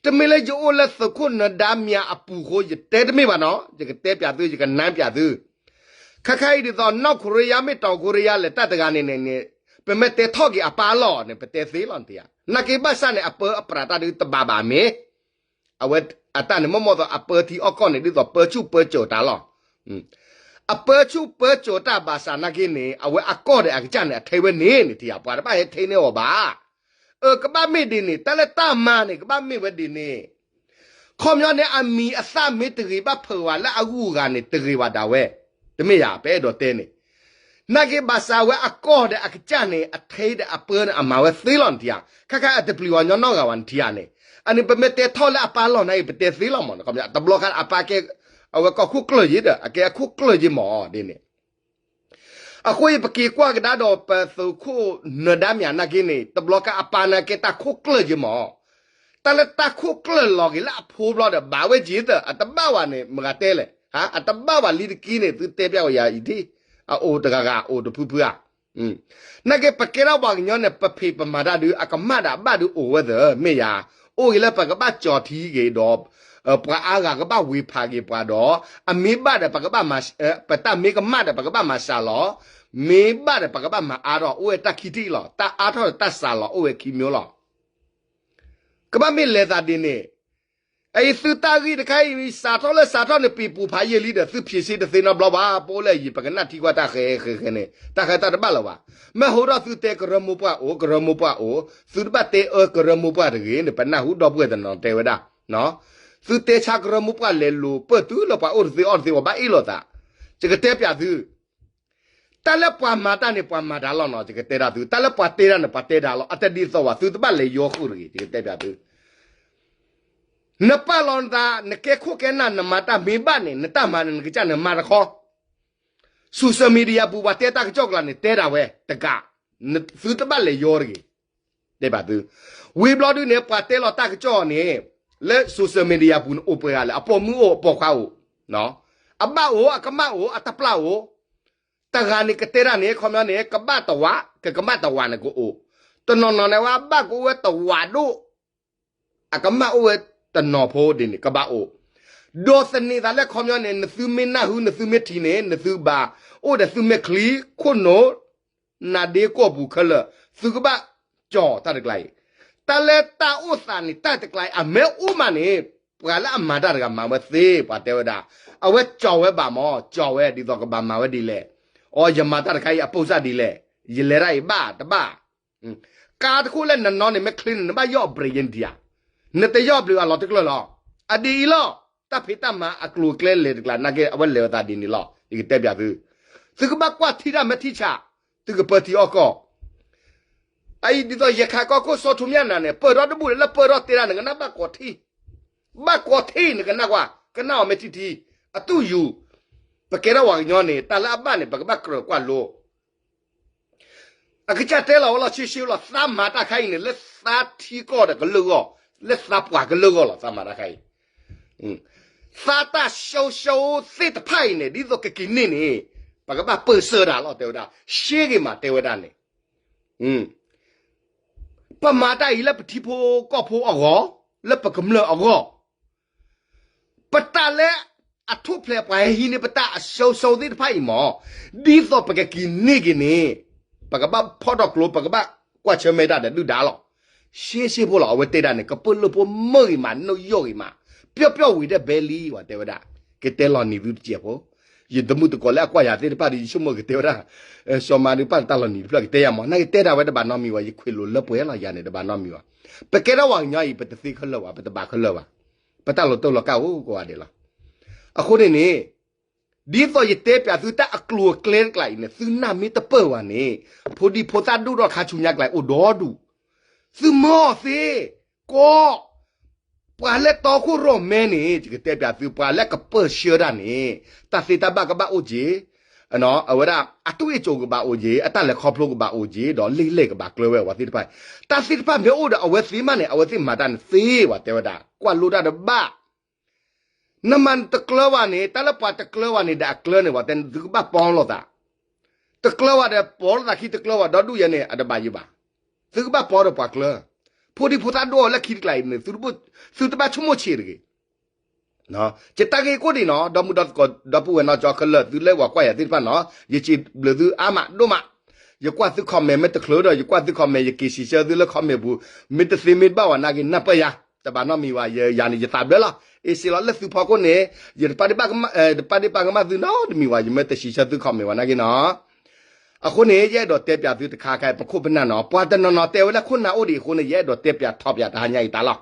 တမ့ၢ်လၢယအိၣ်လၢသုးခိၣ်နၢၤဒါမၠးအပူၤဃိ ယတဲတမ့ၢ်ဘၣ်နီၤ, ယကတဲပျးသု ယကနၢ်ပျးသု ခဲခါအံၤဒ်သိး နီၢ်ခိရံယါမ့ၢ်တီၤခိရံယါလဲၤတၢ်တဂၤန့ၣ်န့ၣ်န့ၣ်, ပမ့ၢ်တဲထီၣ်က့ၤအပၢ်အလီၢ်န့ၣ် ပတဲသ့လီၤနထံၣ်ဧါ. နာ်က့ဘၣ်ဆၣ်န့ၣ် အပၢအပြးတၢ်ဒုးတဘၣ်ဘၣ်မ့ၢ်, အဝဲအတၢ်န့ၣ် မ့ၢ်မ့ၢ်သိးအပၢထံအီၣ်ကီၢ်န့ၣ် ဒ်သိးပၢဆူၣ်ပၢစိးတၢ်လီၤ. အပၢဆူၣ်ပၢစိးတၢ်ဘၣ်ဆၣ်နာ်က့န့ၣ် အဝဲအကီၢ်ဒီးအကစၢ်န့ၣ် အထဲဝဲန့ၣ်နထံၣ်ဧါ, ပှၤတဘၣ်ဟဲထဲန့ၢ်အီၤဘၣ်. အၢ ကဘၣ်မ့ၢ်ဒ်န့ၣ် တၢ်လၢတၢ်မၤန့ၣ် ကဘၣ်မ့ၢ်ဝဲဒ်န့ၣ် ခီပညီန့ၣ် အမံၤအသၣ်မ့ၢ်တဂ့ၤဘၣ်ဖုးဝဲလၢအဂုၤအဂၤန့ၣ် တဂ့ၤဝဲဒၣ်ဝဲ, တမ့ၢ်ယၤ ပအဲၣ်ဒိးတဲန့ၣ်. နာ်က့ဘၣ်ဆၣ်ဝဲအကီၢ်ဒီးအကစၢ်န့ၣ် အထဲဒီးအပၢန့ၣ် အမၤဝဲသ့လီၤနထံၣ်ဧါ, ခဲခါအတပျံၤဝဲညီနီၢ်ဂၤဝဲနထံၣ်ဧါန့ၣ်. အန့ၣ် ပမ့ၢ်တဲထီၣ်လၢအပၢ်လီၢ်နာ်က့ ပတဲသ့လီၤမး, တဘျီခါအပၢ်ကဲ အဝဲကီၢ်ခိၣ်ကျၢၢ်ယ့ဒီး အကဲအခိၣ်ကျၢၢ်ယ့မးဒ်န့ၣ် အဃိအံၤ ပက့ၤကွၢ်ကဒါဒီးပသုးခိၣ်နၢၤဒါမၠးနာ်က့န့ၣ် တဘျီကါအပၢ်နာ်က့တၢ်ခိၣ်ကျၢၢ်ယ့မး, တၢ်လၢတၢ်ခိၣ်ကျၢၢ်လီၤက့ၤလၢအဖိဘျီဒီး ဘၣ်ဝဲက့ၤသၢ အတဘၣ်ဝဲန့ၣ် မတၤတဲလဲၣ်, အတဘၣ်ဝဲလံတကံန့ၣ် သုတဲပျးဝဲယၤအံၤထံၣ်, အအိၣ်တဂၤဂၤ အိၣ်တဖုဖုဧါ. နာ်က့ ပကဲထီၣ်ပှၤကညီန့ၣ် ပဖံးပမၤတၢ်ဒုး အကမၣ်ဒီးအဘၣ်ဒုးအိၣ်ဝဲသၢ မ့ၢ်ယၤ, အိၣ်ဂ့ၤလၢပကဘၣ်ကၠီၤထံက့ၤဒီး ပှၤအါဂၤကဘၣ်ဝ့ၤဖးက့ၤပှၤဒီး အမ့ၢ်ဘၣ်ဒီးပကဘၣ်မၤ, ပတၢ်မ့ၢ်ကမၣ်ဒီး ပကဘၣ်မၤစှၤလီၤ, မ့ၢ်ဘၣ်ဒီး ပကဘၣ်မၤအါထီၣ် အိၣ်ဝဲတၢ်ခံထံၣ်လီၤ. တၢ်အါထီၣ်ဒီးတၢ်စှၤလီၤ အိၣ်ဝဲခံမျိုးလီၤ. ကဘၣ်မ့ၢ်လဲၤသးဒ်န့ၣ်, အအံၤသုတၢ်ဂ့ၢ်တခါအံၤ စးထီၣ်လၢစးထီၣ်န့ၣ် ပံၤပူၤဖးယံာ်လံဒီး သုဖြေရှင်းတသ့နီတဘျီဘၣ်, ပအိၣ်လၢအယံၤ ပကနၣ်ထံကွၢ်တၢ်ဃဲဃဲဃဲန့ၣ် တၢ်ဃဲတၢ်တဘၣ်လၢၤဘၣ်. မ့ၢ်ဟိထီၣ်သုတဲကရၢမိၢ်ပှၢ်အိၣ် ကရၢမိၢ်ပှၢ်အိၣ် သုတဘၣ်တဲအၢကရၢမိၢ်ပှၢ်တဂ့ၤန့ၣ် ပနၢ်ဟူဒီပုၢ်ဝဲၢ်တနီၤတဲဝဲဒၣ်, သုတဲဆါကရၢမိၢ်ပှၢ်လဲၤလိာ်ပၢၢ်တုၤလၢပှၤအိၣ်တသ့အီၣ်တသ့ ပှၤဘၣ်အ့ၣ်လိာ်သး, ယကတဲပျးသု တၢ်လၢပှၤမၤတၢ်န့ၣ် ပှၤမၤတၢ်လီၤနီၤ ယကတဲဒၣ်သု, တၢ်လၢပှၤတဲတၢ်န့ၣ် ပှၤတဲတၢ်လီၤ. အတဒ်သိးဘၣ် သုတဘၣ်လဲၤယီဃုာ်တဂ့ၤ ယကတဲပျးသု, နပာ်လီၤနသး နကဲခိၣ်ကဲနၢ် နမၤတၢ်မ့ၢ်ဘၣ်န့ၣ် နတၢ်မၤန့ၣ် နကစၢ်န့ၣ်မၤတခီ, social media ပူၤပှၤတဲတၢ်ကစီၣ်ကျါန့ၣ် တဲဒၣ်ဝဲတကး, သုတဘၣ်လဲၤယီတဂ့ၤ တဲဘၣ်သု, ဝံၤဘျီဒုန့ၣ် ပှၤတဲလီၤတၢ်ကစီၣ်န့ၣ် လၢ social media ပူၤန့ၣ် အိၣ်ပှဲၤဂၤလဲၣ်, အပိာ်မုၣ်အိၣ် အပိာ်ခွါအိၣ်, အဘၣ်အိၣ် အကမၣ်အိၣ် အတပျၢ်အိၣ်, တဂၤန့ၣ်ကတဲတၢ်န့ၣ် ခီပညီန့ၣ် ကဘၣ်တဝး ကကမၣ်တဝးန့ၣ်ကအိၣ်, တနီၤနီၤန့ၣ်ဝဲ အဘၣ်ကအိၣ်ဝဲတဝးဒိၣ် အကမၣ်အိၣ်ဝဲတနီၤဖိဒ်န့ၣ် ကဘၣ်အိၣ်, ဒီးသန့ၤသးလၢခီပညီန့ၣ် နသုမ့ၢ်နၢ်ဟူ နသုမ့ၢ်ထံၣ်န့ၣ် နသုဘၣ်အိၣ်ဒီးသုမဲာ်ချံ ခိၣ်နူာ် နါဒ့ကီၢ်ပူၤခဲလၢာ် သုကဘၣ်ကၠီၤတၢ်တကျါအံၤ, တၢ်လၢတၢ်အိၣ်သးန့ၣ် တၢ်တကျါအံၤ အမ့ၢ်အိၣ်မးန့ၣ် ပှၤလၢအမၤတၢ်တဂၤမၤဝဲသ့ ပှၤတဲဝဲဒၣ်, အဝဲကၠီၤဝဲဘၣ်မး ကၠီၤဝဲဒ်သိးကဘၣ်မၤဝဲဒ်လဲၣ်, အိ ယမၤတၢ်တခါအံၤ အပိၢ်စၢ်ဒ်လဲၣ်, ယလဲၤတၢ်အံၤဘၣ်တဘၣ် ကါတခိၣ်လၢနနီၤန့ၣ် မ့ၢ်ချ့န့ၣ် နဘၣ်ယီၣ်အဘြ့းယဲၢ်နထံၣ်ဧါ, နတယီၣ်အဘြ့းအလီၤတကျၢၢ်လီၤ, အဒ်အံၤလီၤ, တၢ်ဖံးတၢ်မၤအကျိၤအကျဲလဲၤတကျါ နာ်က့အဝဲလဲၤဝဲသးဒ်န့ၣ်လီၤ, ယကတဲပျးသု, သုကဘၣ်ကွၢ်ထံတၢ်မ့ၢ်ထံဆး, သုကပၢထံအီၣ်ကီၢ် အအံၤဒ်သိးယခးကီၢ်ခိၣ်စီထူမၠၣ်နၤန့ၣ် ပၢၢ်ထီၣ်တဘူၣ်လၢပၢၢ်ထီၣ်တဲဒၣ် နကနၣ်ဘၣ်ကီးထံၣ်, ဘၣ်ကီးထံၣ်နကနၣ်ကွၢ်, ကနၣ်အီၤမ့ၢ်ထံထံ, အတူၢ်ယူၤ, ပကဲထီၣ်ပှၤကညီန့ၣ် တၢ်လၢအဘၣ်န့ၣ် ပကဘၣ်ကြၢးကွၢ်လိ, အကစၢ်တဲလီၤဝဲလီၤ ရှဲရှဲလီၤ သးမၤတၢ်ခါအံၤန့ၣ် လၢသးထံကီၢ်ဒီးကလၢာ်ဂီၢ်, လၢသးပှၤကလၢာ်ဂီၢ်လီၤ သးမၤတၢ်ခါအံၤ သးတၢ်ရှုံးရှုံးသ့ၣ်တဖၣ်အံၤန့ၣ် ဒ်သိးကက့ၤန့ၢ်န့ၣ် ပကဘၣ်ပၢၢ်ဆၢတၢ်လီၤ တဲဝဲဒၣ်, ရှဲဂ့ၤမး တဲဝဲဒၣ်န့ၣ်, ပမၤတၢ်အံၤလၢပထံဖိကီၢ်ဖိအဂီၢ်, လၢပကမျၢၢ်အဂီၢ်, ပတၢ်လၢအထူၣ်ဖျဲးပှၤဟဲဟံးန့ၢ်ပတၢ်အရှုံးရှုံးသ့ၣ်တဖၣ်အံၤမး, ဒ်သိးပကက့ၤန့ၢ်က့ၤန့ၣ် ပကဘၣ်ဖီၣ်ထီၣ်ကျိ ပကဘၣ်ကွၢ်ဆၢၣ်မဲာ်တၢ်ဒီးဒုၣ်ဒါလီၤ. ရှဲရှဲဖိလီၤ အဝဲတဲဒၣ်န့ၣ် ကပၢၢ်လၢဖိမုာ်ဂ့ၤမး နုာ်ယိာ်ဂ့ၤမး, ပျီၣ်ပျီၣ်ဝံၤဒဲးဘဲလံ ဝဲတဲဝဲဒၣ်, ကတဲလီၤနံၤသုတစဲးဖိ, ယတမုၣ်တကိးလၢအကွၢ်ယၤသ့ၣ်တဖၣ်ဒီး ယဆိကမိၣ်ကတဲဝဲဒၣ်, စီၤမၤဒုးပာ်တၢ်လီၤနံၤတဖျၢၣ်ကတဲယၤမး နာ်က့တဲဒၣ်ဝဲတဘၣ်နီတမံၤဝဲ ယခွဲးလိာ်လၢပှဲၤလီၤယၤန့ၣ် တဘၣ်နီတမံၤဝဲ, ပကဲထီၣ်ပှၤကညီအံၤ ပတသ့ခဲလၢာ်ဘၣ် ပတဘၣ်ခဲလၢာ်ဘၣ်, ပတၢ်လီၤတိၢ်လီၤကၢ်အိၣ်ကိးဂၤဒဲးလီၤ. အဃိန့ၣ်န့ၣ် ဒ်သိးယတဲပျးသုတၢ်အကျိၤအကျဲတကျါအံၤန့ၣ် သုနၢ်မ့ၢ်တပၢၢ်ဘၣ်န့ၣ် ဖိဒံဖိသၣ်ဒိၣ်ထီၣ်ခါဆူညါကျါအံၤအိၣ်ဒီဒူၣ်, သုမၢအီၤသ့, ကီ, ပှၤလၢတီခိၣ်ရိၣ်မဲန့ၣ် ယကတဲပျးသု ပှၤလၢကပၢၢ်ဆှၢတၢ်န့ၣ် တၢ်သ့တၢ်ဘၣ်ကဘၣ်အိၣ်က့ၤ, အဝဲဒၣ် အတူးအ့ၣ်ကၠိကဘၣ်အိၣ်က့ၤ, အတၢ်လဲၤခီဖျိကဘၣ်အိၣ်က့ၤ, ဒီးလ့ၣ်လဲၣ်ကဘၣ်ကျၢၤဝဲ ပှၤသ့ၣ်တဖၣ်, တၢ်သ့ၣ်တဖၣ်မ့ၢ်အိၣ်ဒီးအဝဲသ့ၣ်မးန့ၣ် အဝဲသ့ၣ်မၤတၢ်န့ၣ်သ့ ပှၤတဲဝဲဒၣ် ကွၢ်လိတၢ်တဘၣ် နမၤနတကျၢၤဘၣ်န့ၣ် တၢ်လၢပှၤတကျၢၤဘၣ်န့ၣ်ဒီးအကျၢၤန့ၣ် ပှၤတဲသုကဘၣ်ပီလိာ်သး, တကျၢၤဘၣ်ဒီးပီလိာ်သးခံ တကျၢၤဘၣ်ဒီဒူၣ်ယဲန့ၣ် အတဘၣ်ယံၤဘၣ်, သုကဘၣ်ပီဒီးပှၤကျၢၤ, ဖိဒံဖိသၣ်ဒိၣ်အီၤလၢခံတကျါအံၤန့ၣ် သုတဘၣ်ဆိကမိၣ်ဆံးတဂ့ၤ ယတၢ်ဂ့ၢ်ကိးဒံးနီၤ ဒီမုၢ်ဒီသကိး ဒီပုၢ်ဝဲၢ်နီၢ်ကၠီခဲလၢာ် သုလၢပှၤကွၢ်ယၤသ့ၣ်တဖၣ်နီၤ ယစံးဘျုးသုအါမးဒိၣ်မး, ယကွၢ်သု comment မ့ၢ်တချုးဒီး ယကွၢ်သု comment ယက့ၤစံးဆၢသုလၢ comment ပူၤ, မ့ၢ်တသ့မ့ၢ်တဘၣ်ဝဲနာ်က့ နၢ်ပၢၢ်ယၤ, တဘၣ်နီတမံၤဘၣ် ယၤန့ၣ် ယသးဘျၢလီၤ, အ့ၣ်စ့လီၤလၢသုဖီခိၣ်န့ၣ်, ယတပာ်ဒ့ၣ်ပာ်ကမၣ်သုနီတမံၤဘၣ် ယမ့ၢ်တစံးဆၢသု comment ဝဲနာ်က့နီၤ အဃိန့ၣ် ယအဲၣ်ဒိးတဲပျးသုတခါခါ ပခိၣ်ပနၢ်နီၤ ပှၤတနီၤနီၤတဲဝဲလၢခိၣ်နၢ်အိၣ်ဒံးအဃိန့ၣ် ယအဲၣ်ဒိးတဲပျးထီၣ်ပျးတဟါညါအံၤတၢ်လီၤ.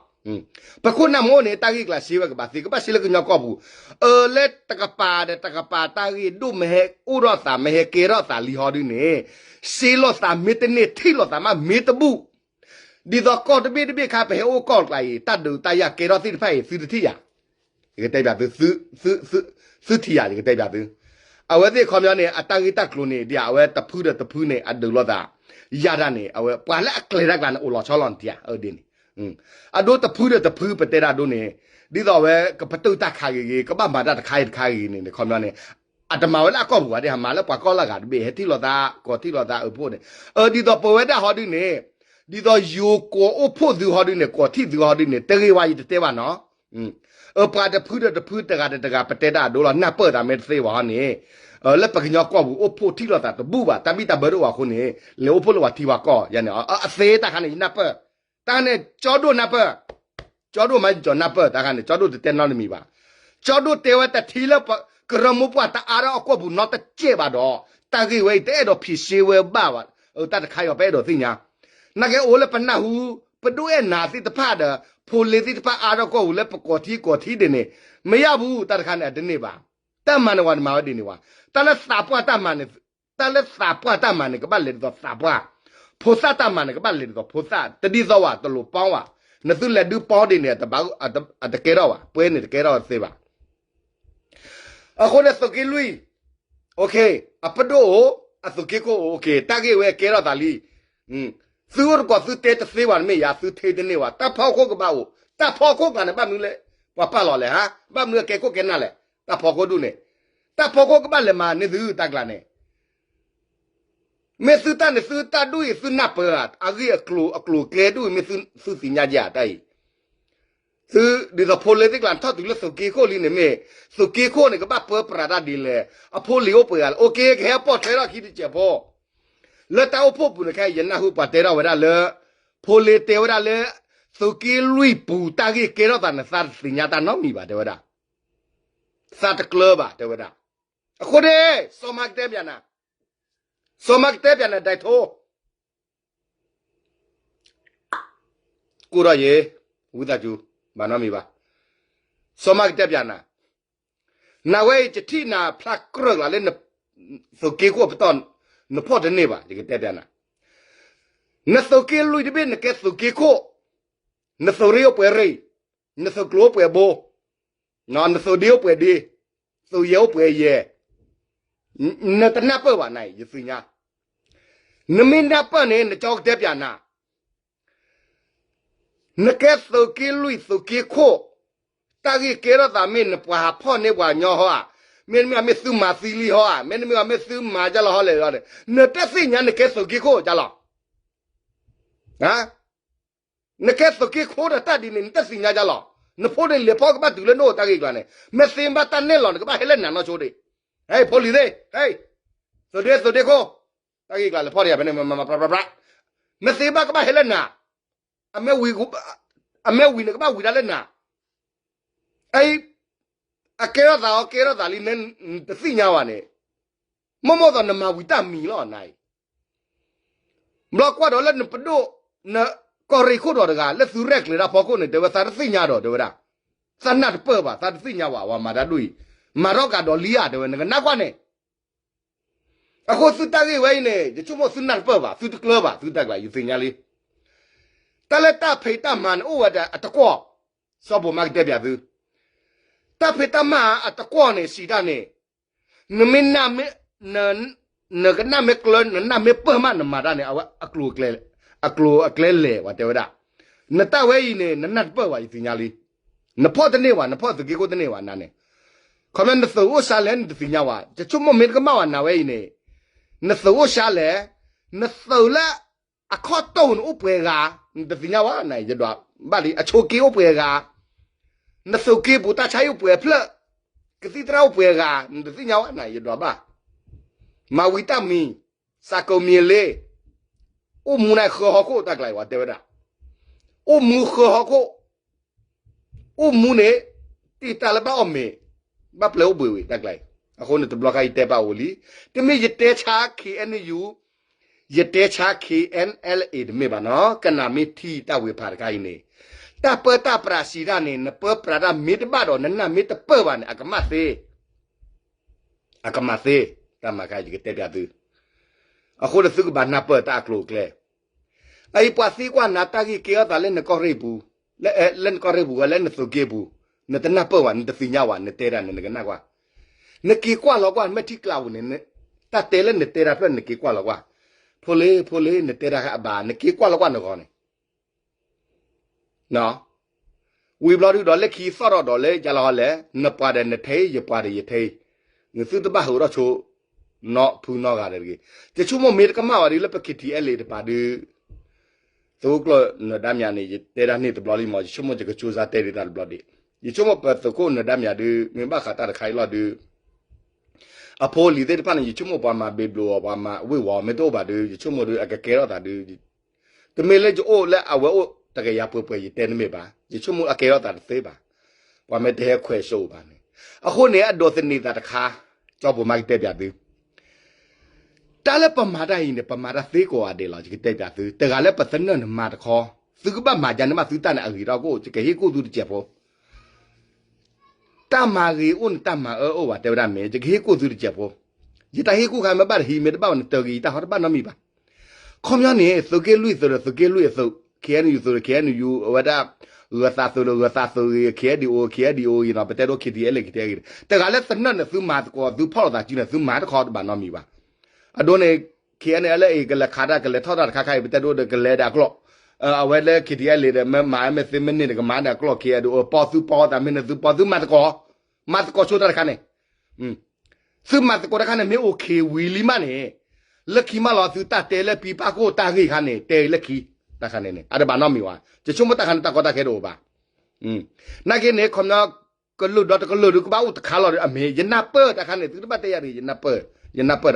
ပခိၣ်နၢ်မ့ၢ်အိၣ်န့ၣ် တၢ်ဂ့ၢ်ကျါစ့ဝဲကဘၣ်သ့ ကဘၣ်စ့လၢကညီကီၢ်ပူၤ, အၢ လၢတကပၤဒီးတကပၤတၢ်ဂ့ၢ်ဒိၣ်မ့ၢ်ဟဲအိၣ်ထီၣ်သး မ့ၢ်ဟဲကဲထီၣ်သးလံဟီဒုန့ၣ်, စ့လိာ်သးမ့ၢ်တန့ၢ် ထံၣ်လိာ်သးမးမ့ၢ်တဘူၣ်, ဒ်သိးကီၢ်တဘ့ၣ်တဘ့ၣ်ခါ ပဟဲအိၣ်ကီၢ်ကျါအံၤ တၢ်ဒုးတၢ်ယၤကဲထီၣ်သ့ၣ်တဖၣ်အံၤ သုတထံၣ်ယၤ ယကတဲပၠးသု, သုထံၣ်ယၤ ယကတဲပၠးသု. အဝဲသ့ၣ်ခီပညီန့ၣ် အတၢ်ဂ့ၢ်တၢ်ကျိၤန့ၣ် ဒ်အဝဲတဖုဒီးတဖုန့ၣ် အဒုးလိာ်သး ယၤတၢ်န့ၣ် အဝဲပှၤလၢအကျဲၤတၢ်ကျါန့ၣ် အိၣ်လီၤဆီလီၤနထံၣ်ဧါ အဒ်န့ၣ် အဒိတဖုဒီးတဖု ပတဲဒၣ်ဒိန့ၣ် ဒ်သိးအဝဲကပတုာ်တၢ်ခးဂ့ၤဂ့ၤ ကဘၣ်မၤတၢ်တခါဂ့ၤတခါဂ့ၤန့ၣ် ခီပညီန့ၣ် အတမၤဝဲလၢအကီၢ်ပူၤဘၣ် ဒ်ဟးမၤလၢပှၤကီၢ်လၢဂၤတဘ့ၣ် ဟဲထံၣ်လိာ်သး ကိးထံၣ်လိာ်သးအဖှိၣ်န့ၣ် အဒ်သိးပဝဲဒၣ်ဟီဒုန့ၣ် ဒ်သိးယိၤကိးအိၣ်ဖှိၣ်သုဟီဒုန့ၣ် ကိးထံၣ်သုဟီဒုန့ၣ် တဂ့ၤဝဲ ယတတဲဘၣ်နီၤ ပှၤတဖုဒီးတဖု တဂၤဒီးတဂၤ ပတဲတၢ်အဒိလီၤ နၢ်ပၢၢ်သးမ့ၢ်တသ့ဝဲဟီန့ၣ် လၢပကညီကီၢ်ပူၤ အိၣ်ဖှိၣ်ထံၣ်လိာ်သးတဘူၣ်ဘၣ် တၢ်ဘံၣ်တၢ်ဘၢတအိၣ်အဃိန့ၣ် လဲၤအိၣ်ဖှိၣ်လၢပှၤထံပှၤကီၢ်ယၤန့ၣ် အသ့တၢ်ခါန့ၣ် ယနၢ်ပၢၢ် တၢ်ခါန့ၣ် ကၠီဒိၣ်နၢ်ပၢၢ် ကၠီဒိၣ်မၤကၠီနၢ်ပၢၢ် တၢ်ခါန့ၣ် ကၠီဒိၣ်တတဲနီတမံၤဘၣ် ကၠီဒိၣ်တဲဝဲတထံၣ်လၢ ကရၢမိၢ်ပှၢ်တအါထီၣ်အကီၢ်ပူၤနီတစဲးဘၣ်ဒီး တၢ်ဂ့ၢ်ဝဲအံၤ တအဲၣ်ဒိးဖံးရှဲဝဲဘၣ်ဘၣ် တၢ်တခါအံၤပအဲၣ်ဒိးသ့ၣ်ညါ နာ်က့အိၣ်လၢပနၢ်ဟူ ပဒိၣ်အဲၣ်နၤသ့ၣ်တဖၣ်ဒီး ဖိလ့သ့ၣ်တဖၣ်အါထီၣ်ကီၢ်ပူၤလၢပကိးထံ ကိးထံဒ်န့ၣ် မ့ၢ်ယါပူၤ တၢ်တခါန့ၣ် အတန့ၢ်ဘၣ် တၢ်မၤန့ၣ်ဝဲနမၤဝဲဒ်န့ၣ်ဝဲ တၢ်လၢသးပှၢ်တၢ်မၤန့ၣ် တၢ်လၢသးပှၢ်တၢ်မၤန့ၣ် ကဘၣ်လဲၤဒ်သိးသးပှၢ် ဖိသၣ်တၢ်မၤန့ၣ် ကဘၣ်လဲၤဒ်သိးဖိသၣ် တဒ်သိးဝဲ တလိၣ်ပီဝဲ နသုလဲၤဒုးပီဒ်န့ၣ် အတကဲထီၣ်ဘၣ် ပှဲၤန့ၣ်တကဲထီၣ်သ့ဘၣ် အဃိန့ၣ် သုးက့လွံၢ် အပဒိၣ်အိၣ် အသုးက့ခိၣ်အိၣ် တၢ်ဂ့ၢ်ဝဲကဲထီၣ်သးလံ သုအိၣ်တကိးသုတဲတသ့ဘၣ် တမ့ၢ်ယၤ သုထံတန့ၢ်ဘၣ် တၢ်ဖီခိၣ်ကဘၣ်အိၣ် တၢ်ဖီခိၣ်ကျါန့ၣ် ဘၣ်မနုၤလၢ ပှၤပာ်လီၤလဲၣ်ဧါ ဘၣ်မနုၤအကဲခိၣ်ကဲနၢ်လဲၣ် တၢ်ဖီခိၣ်ဒူၣ်န့ၣ် တၢ်ဖီခိၣ်ကဘၣ်လဲၤမၤန့ၢ်သုတၢ်ကျါန့ၣ် မ့ၢ်သုတၢ်န့ၣ် သုတၢ်ဒူၣ်အံၤ သုနၢ်ပၢၢ်ဧါ အဂ့ၢ်အကျိၤအကျိၤအကျဲဒူၣ်အံၤ မ့ၢ်သုသ့ၣ်ညါယၤတၢ်အံၤ သုဒ်သိးဖိလ့သ့ၣ်ကျါ ထီၣ်တုၤလၢသုးက့ခိၣ်လံန့ၣ်မ့ၢ် သုးက့ခိၣ်န့ၣ် ကဘၣ်ပၢပြးတၢ်ဒ်လဲၣ် အဖိလံၤအိၣ်ပှဲၤဂၤလဲၣ် အိၣ်က့ ကဟဲပိာ်ထွဲထီၣ်ခံတစဲးဖိ လၢတၢ်အိၣ်ဖှိၣ်ပူၤန့ၣ် ခဲအံၤယနၢ်ဟူပှၤတဲထီၣ်ဝဲဒၣ်လၢ ဖိလ့တဲဝဲဒၣ်လၢ သုးက့လွံၢ်ပူၤတၢ်ဂ့ၢ်ကဲထီၣ်သးန့ၣ် သးတသ့ၣ်ညါတၢ်နီတမံၤဘၣ် တဲဝဲဒၣ် သးတကျၢၤဘၣ် တဲဝဲဒၣ် အဃိန့ၣ် စီၤမၤကတဲပၠးနၤ စီၤမၤကတဲပၠးနၤ ဒဲးထိ ကိၢ်ထီၣ်ယဲ ဝံသးစူၤ ဘၣ်နီတမံၤဘၣ် စီၤမၤကတဲပၠးနၤ နဝဲအံၤ ယထံၣ်နၤဖျါကြၢးကျါလၢ သုးက့ခိၣ်အပတီၢ် နဖီၣ်တန့ၢ်ဘၣ် ယကတဲပၠးနၤ နသုးက့လွံၢ်တဘ့ၣ် နကဲသုးက့ခိၣ် နသုးရ့အိၣ်ပှဲၤရ့ၣ် နသုးကျိၤအိၣ်ပှဲၤဘိ နသုးဒ့အိၣ်ပှဲၤဒ့ သုးယဲၢ်အိၣ်ပှဲၤယဲၢ် နတနၢ်ပၢၢ်ဘၣ်နၤအံၤ ယသ့ၣ်ညါ နမ့ၢ်နၢ်ပၢၢ်န့ၣ် နကၠီကတဲပၠးနၤ နကဲသုးက့လွံၢ်သုးက့ခိၣ် တၢ်ဂ့ၢ်ကဲထီၣ်သးမ့ၢ်နပှၤဟးဖီၣ်န့ၢ်ပှၤကညီဟီဧါ, မ့တမ့ၢ်အမ့ၢ်သုမၤသံလံဟီဧါ, မ့တမ့ၢ်အမ့ၢ်သုမၤဒ်လဲၣ်ဟီလဲၣ်ဒီး နတသ့ၣ်ညါနကဲသုးက့ခိၣ်ဒ်လဲၣ်. နကဲသုးက့ခိၣ်ဒီးတၢ်ဒ်န့ၣ် နတသ့ၣ်ညါဒ်လဲၣ်. နဖိန့ၣ်လဲၤဖီၣ်ကဘၣ်တုၤလၢနအိၣ်တၢ်ဂ့ၢ်ကျါန့ၣ် မ့ၢ်သ့ဘၣ်တၢ်နဲၣ်လီၤ နကဘၣ်ဟဲလၢနၤနီၢ်ဆိဒံး. ဟဲ ဖိလံၤသ့ၣ် ဟဲ သုးဒ့သုးဒ့ခိၣ် တၢ်ဂ့ၢ်ကျါလဲၤဖီၣ်တယၤဖဲန့ၣ် မၤမၤပြးပြးပြး မ့ၢ်သ့ဘၣ်ကဘၣ်ဟဲလၢနၤ အမ့ၢ်ဝံၤ အမ့ၢ်ဝံၤန့ၣ် ကဘၣ်ဝံၤဒၣ်လၢနၤ အံၤ အကဲထီၣ်သးအီၤ ကဲထီၣ်သးလံ နတသ့ၣ်ညါဘၣ်န့ၣ် မိၢ်မိၢ်သိးနမၤဝံၤတၢ်မံၤလီၤနၤအံၤ ဘျီကွၢ်ဒီးလၢနပဒိၣ် နကီၢ်ရ့ၣ်ခိၣ်ဒီးတဂၤ လၢသုရဲၣ်ကျဲၤတၢ်ဖီခိၣ်န့ၣ် တဲဝဲသးတသ့ၣ်ညါဒီး တဲဝဲဒၣ် သးနၢ်တပၢၢ်ဘၣ် သးတသ့ၣ်ညါဘၣ် ဝဲမၤတၢ်ဒ်အံၤ မၤထီၣ်ကးဒီးလံဧါ တဲဝဲ နကနၢ်ကွၢ်န့ၣ် အဃိသုတၢ်ဂ့ၢ်ဝဲအံၤန့ၣ် ယဆိကမိၣ်သုနၢ်တပၢၢ်ဘၣ် သုတကျၢၤဘၣ် သုတၢ်ကျါ ယသ့ၣ်ညါလံ. တၢ်လၢတၢ်ဖံးတၢ်မၤန့ၣ် အိၣ်ဝဲဒၣ်အတကွီၢ် စီၤဘိးမါကတဲပၠးသု တၢ်ဖံးတၢ်မၤအတကွီၢ်န့ၣ် စံးတၢ်န့ၣ် နမ့ၢ်နၢ်မ့ၢ် နကနၢ်မ့ၢ်ကျၢၤ နနၢ်မ့ၢ်ပၢၢ်မး နမၤတၢ်န့ၣ် အဝဲအကျိၤအကျဲလဲၣ် ပှၤတဲဝဲဒၣ် နတၢ်ဝဲအံၤန့ၣ် နနၢ်တပၢၢ်ဘၣ် ယသ့ၣ်ညါလံ. နဖီၣ်တန့ၢ်ဘၣ် နဖီၣ်သုးက့ခိၣ်တန့ၢ်ဘၣ်နၤန့ၣ် ခီမ့ၢ်နသုးအိၣ်ဆါလဲၣ် နတသ့ၣ်ညါဘၣ် ယဆိကမိၣ်မ့ၢ်တကမၣ်ဘၣ်နၤဝဲအံၤန့ၣ် နသုးအိၣ်ဆါလဲၣ် နသုးလၢ အခီၣ်တိၢ်န့ၣ်အိၣ်ပှဲၤဂၤ နတသ့ၣ်ညါဘၣ်နၤ ယဒွးဘၣ်လံ အဆိးက့အိၣ်ပှဲၤဂၤ နသုးက့ပူၤတၢ်ဆါဟံၣ်အိၣ်ပှဲၤဖျၢၣ် ကသံၣ်သရၣ်အိၣ်ပှဲၤဂၤ နတသ့ၣ်ညါဘၣ်နၤ ယဒွးဘၣ် မၤဝံၤတၢ်မံၤ စးကိးမံၤလ့ အိၣ်မူန့ၣ်ဃၢဟီၣ်ခိၣ်တၢ်ကျါအံၤ ပှၤတဲဝဲဒၣ် အိၣ်မူဃၢဟီၣ်ခိၣ် အိၣ်မူန့ၣ် တံာ်တာ်လၢဘၣ်အီၣ်မ့ၤ ဘၣ်ပျဲအိၣ်ဘှံးဝံၤတၢ်ကျါအံၤ အဃိန့ၣ်တဘျီခါအံၤတဲဘၣ်အိၣ်လံ တမ့ၢ်ယတဲဆါ ခ့အဲၣ်ယူၣ် ယတဲဆါ ခ့အဲၣ်အလ်အ့ တမ့ၢ်ဘၣ်နီၤ ကနၣ်မ့ၢ်ထံတၢ်ဝ့ၤဖးတခါအံၤန့ၣ် တၢ်ပၢတၢ်ပြးစံးတၢ်န့ၣ် နပၢပြးတၢ်မ့ၢ်တဘၣ်ဒီး နနၢ်မ့ၢ်တပၢၢ်ဘၣ်န့ၣ် အကမၣ်သ့ အကမၣ်သ့ တၢ်မၤခါအံၤ ယကတဲပၠးသု အဃိန့ၣ်သုကဘၣ်နၢ်ပၢၢ်တၢ်အကျိၤအကျဲ အအံၤပှၤသံကွၢ်နၤတၢ်ဂ့ၢ်ကဲထီၣ်သးလၢနကီၢ်ရ့ၣ်ပူၤ လၢနကီၢ်ရ့ၣ်ပူၤဝဲလၢနသုးက့ပူၤ နတနၢ်ပၢၢ်ဘၣ်, နတသ့ၣ်ညါဘၣ်, နတဲတၢ်န့ၣ် နကနၣ်ကွၢ်, နက့ၤကွၢ်လီၤကွၢ် နမ့ၢ်ထံၣ်ကျးပူၤန့ၣ်, တၢ်တဲလၢနတဲတၢ်ဖျၢၣ် နက့ၤကွၢ်လီၤကွၢ်, ဖိလ့ ဖိလ့ နတဲတၢ်အဘၣ် နက့ၤကွၢ်လီၤကွၢ်နဂီၢ်န့ၣ် ဝံၤဘျီဒုဒီးလၢခံသီၣ်ထီၣ်ဒီးလၢယလီၤလဲၣ်, နပှၤဒီးနထဲအံၤ ယပှၤဒီးယထဲအံၤ, နသုတဘၣ်ဟးထီၣ်ဆိ နီဖုနီဂၤဒီးတဂ့ၤ, ယဆိကမိၣ်မ့ၢ်တကမၣ်ဘၣ်ဒ်လၢပ K T L A တပၤဒု သုးခိၣ်ကျၢၢ်နၢၤဒါမၠးန့ၣ် ယတဲတၢ်န့ၣ်တဘျီလံမး, ယဆိကမိၣ်ယကစူၤစၢ်တဲဒ်တၢ်တဘျီဒံး, ယဆိကမိၣ်ပသုးခိၣ်နၢၤဒါမၠးဒု မ့ၢ်ဘၣ်ဃးတၢ်တခါအံၤလီၤဒု အဖိအလံၤသ့ၣ်တဖၣ်န့ၣ် ယဆိကမိၣ်ပှၤမၤဘ့ၣ်ဘျိးအီၤ ပှၤမၤဝ့ၢ်ဝီၤအီၤ မ့ၢ်တအိၣ်ဘၣ်ဒု ယဆိကမိၣ်ဒု အကကဲထီၣ်သးဒု တမ့ၢ်လၢယအိၣ်လၢအဝဲအိၣ်တကယၤပှဲၤပှဲၤ ယတဲတမ့ၢ်ဘၣ်, ယဆိကမိၣ်အကဲထီၣ်သးတသ့ဘၣ်, ပှၤမ့ၢ်တဟဲခွဲးစိးဘၣ်န့ၣ်, အဃိန့ၣ် အဒိးသန့ၤသးတခါ, ကၠီဘိးမးကတဲပၠးသု, တၢ်လၢပမၤတၢ်အံၤန့ၣ် ပမၤတၢ်သ့ကိးဂၤဒဲးလီၤ, ယကတဲပၠးသု, တဂၤလၢပသနၢၣ်နမၤတခီ, သုကဘၣ်မၤယၤန့ၣ်မး သုတၢ်န့ၣ်အဂ့ၤထီၣ်ကိၣ် ယကဟ့ၣ်ကူၣ်သုတစဲးဖိ တၢ်မၤဂ့ၤအိၣ်န့ၣ် တၢ်မၤအၢအိၣ်ဘၣ် တဲဝဲဒၣ်မ့ၢ် ယကဟ့ၣ်ကူၣ်သုတစဲးဖိ, ယတၢ်ဟ့ၣ်ကူၣ်ခါမ့ၢ်ဘၣ်တဟံး မ့ၢ်တဘၣ်ဝဲန့ၣ် တၢ်ဂ့ၤယတၢ်ဟီတဘၣ်နီတမံၤဘၣ်. ခီပညီန့ၣ် သုးက့လွံၢ်သုးဒီးသုးက့လွံၢ်အသုး K N U သုးဒီး K N U အဝဲဒၣ် ဂၢၤသးသုးဒီးဂၢၤသးသုးဂ့ၤ K S D O K S D O ဂ့ၤနီၤ ပတဲဒိ K T L A K T L A ဂ့ၤ တဂၤလၢသနၢၣ်န့ၣ် သုမၤသကိး သုဖီၣ်လိာ်သးစုန့ၣ် သုမၤတခီတဘၣ်နီတမံၤဘၣ်. အဒိန့ၣ် K N L A ကလဲၤခးတၢ်ကလဲၤထီၣ်တၢ်တခါခါအံၤ ပတဲဒိဒီးကလဲၤဒီးအကျိာ် အဝဲလၢ K T L A ဒီးမ့ၢ်မၤမ့ၢ်သ့မ့ၢ်န့ၢ်ဒီးကမၤဒီးအကျိာ် K S D O ပီသုပီသးမ့ၢ်န့ၣ် သုပီသုမၤသကိး မၤသကိးဆိတၢ်တခါန့ၣ် သုမၤသကိးတၢ်တခါန့ၣ် မ့ၢ်အိၣ်ခ့ဝံၤလံမးန့ၣ် လၢခံမးလီၤ သုတၢ်တဲလၢပံပၢ်ခိၣ်တၢ်ဂ့ၢ်ခါန့ၣ် တဲလၢခံ တၢ်ခါန့ၣ်န့ၣ် အတဘၣ်နီတမံၤဘၣ် ယဆိကမိၣ်တၢ်ခါန့ၣ် တၢ်ကီတၢ်ခဲတအိၣ်ဘၣ်. နာ်က့န့ၣ် ခီပညီ ကလုာ်ဒီးတကလုာ်ဒုးကဘၣ်အိၣ်တခါလီၤဒီး အမ့ၢ် ယနၢ်ပၢၢ်တၢ်ခါန့ၣ် သုတဘၣ်တဲယၤတဂ့ၤ ယနၢ်ပၢၢ်တၢ်ဟီ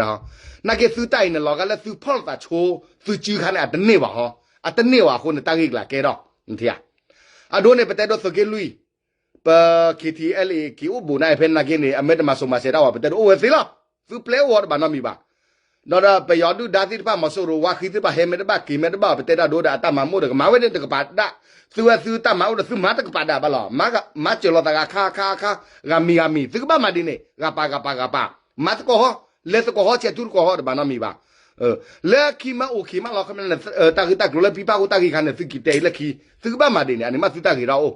နာ်က့သုတၢ်အံၤန့ၣ် လီၤဂာ်လၢသုဖီၣ်လိာ်သးဆိ သုစုခါန့ၣ် အတန့ၢ်ဘၣ်ဟီ အတန့ၢ်ဘၣ်အဃိန့ၣ် တၢ်ဂ့ၢ်ကျါကဲထီၣ် နထံၣ်ဧါ အဒိန့ၣ် ပတဲဒိသုးက့လွံၢ် ပ K T L A က့ၤအိၣ်ဘူးနၤဖဲနာ်က့န့ၣ် အမ့ၢ်တမၤစိၤမၤစဲးတၢ်ဝဲ ပတဲဒိအိၣ်ဝဲသ့လီၤ. သုပျဲအိၣ်ဝဲတဘၣ်နီတမံၤဘၣ်. ဒီးဒီးပယီၤဒုၣ်ဒါသ့ၣ်တဖၣ် မီၤစိရိၤဝါဃံသ့ၣ်တဖၣ် ဟဲမ့ၢ်တဘၣ် က့ၤမ့ၢ်တဘၣ် ပတဲတၢ်ဒိဒီးအတၢ်မၤမူဒီးကမၤဝဲန့ၣ်တကပၤဒၣ်. သုဝဲသုတၢ်မၤအိၣ်ဒီးသုမၤတကပၤဒၣ်ဘၣ်လီၤ. မၤစၢၤလိာ်သးဂၤခါခါခါ ဂၤမံၤဂၤမံၤ သုကဘၣ်မၤဒ်န့ၣ် ဂၤပာ်ဂၤပာ်ဂၤပာ် မၤသကိးဟီ လဲၤသကိးဟီ ဆဲးထူသကိးဟီတဘၣ်နီတမံၤဘၣ်. လၢခံမးအိၣ်ခံမးလီၤ ခီမ့ၢ် တၢ်ဂ့ၢ်တၢ်ကျိၤလၢပံပၢ်ခိၣ်တၢ်ဂ့ၢ်ခါန့ၣ် သုက့ၤတဲအံၤလၢခံ သုကဘၣ်မၤဒ်န့ၣ် အန့ၣ်မးသုတၢ်ဂ့ၤထီၣ်အိၣ်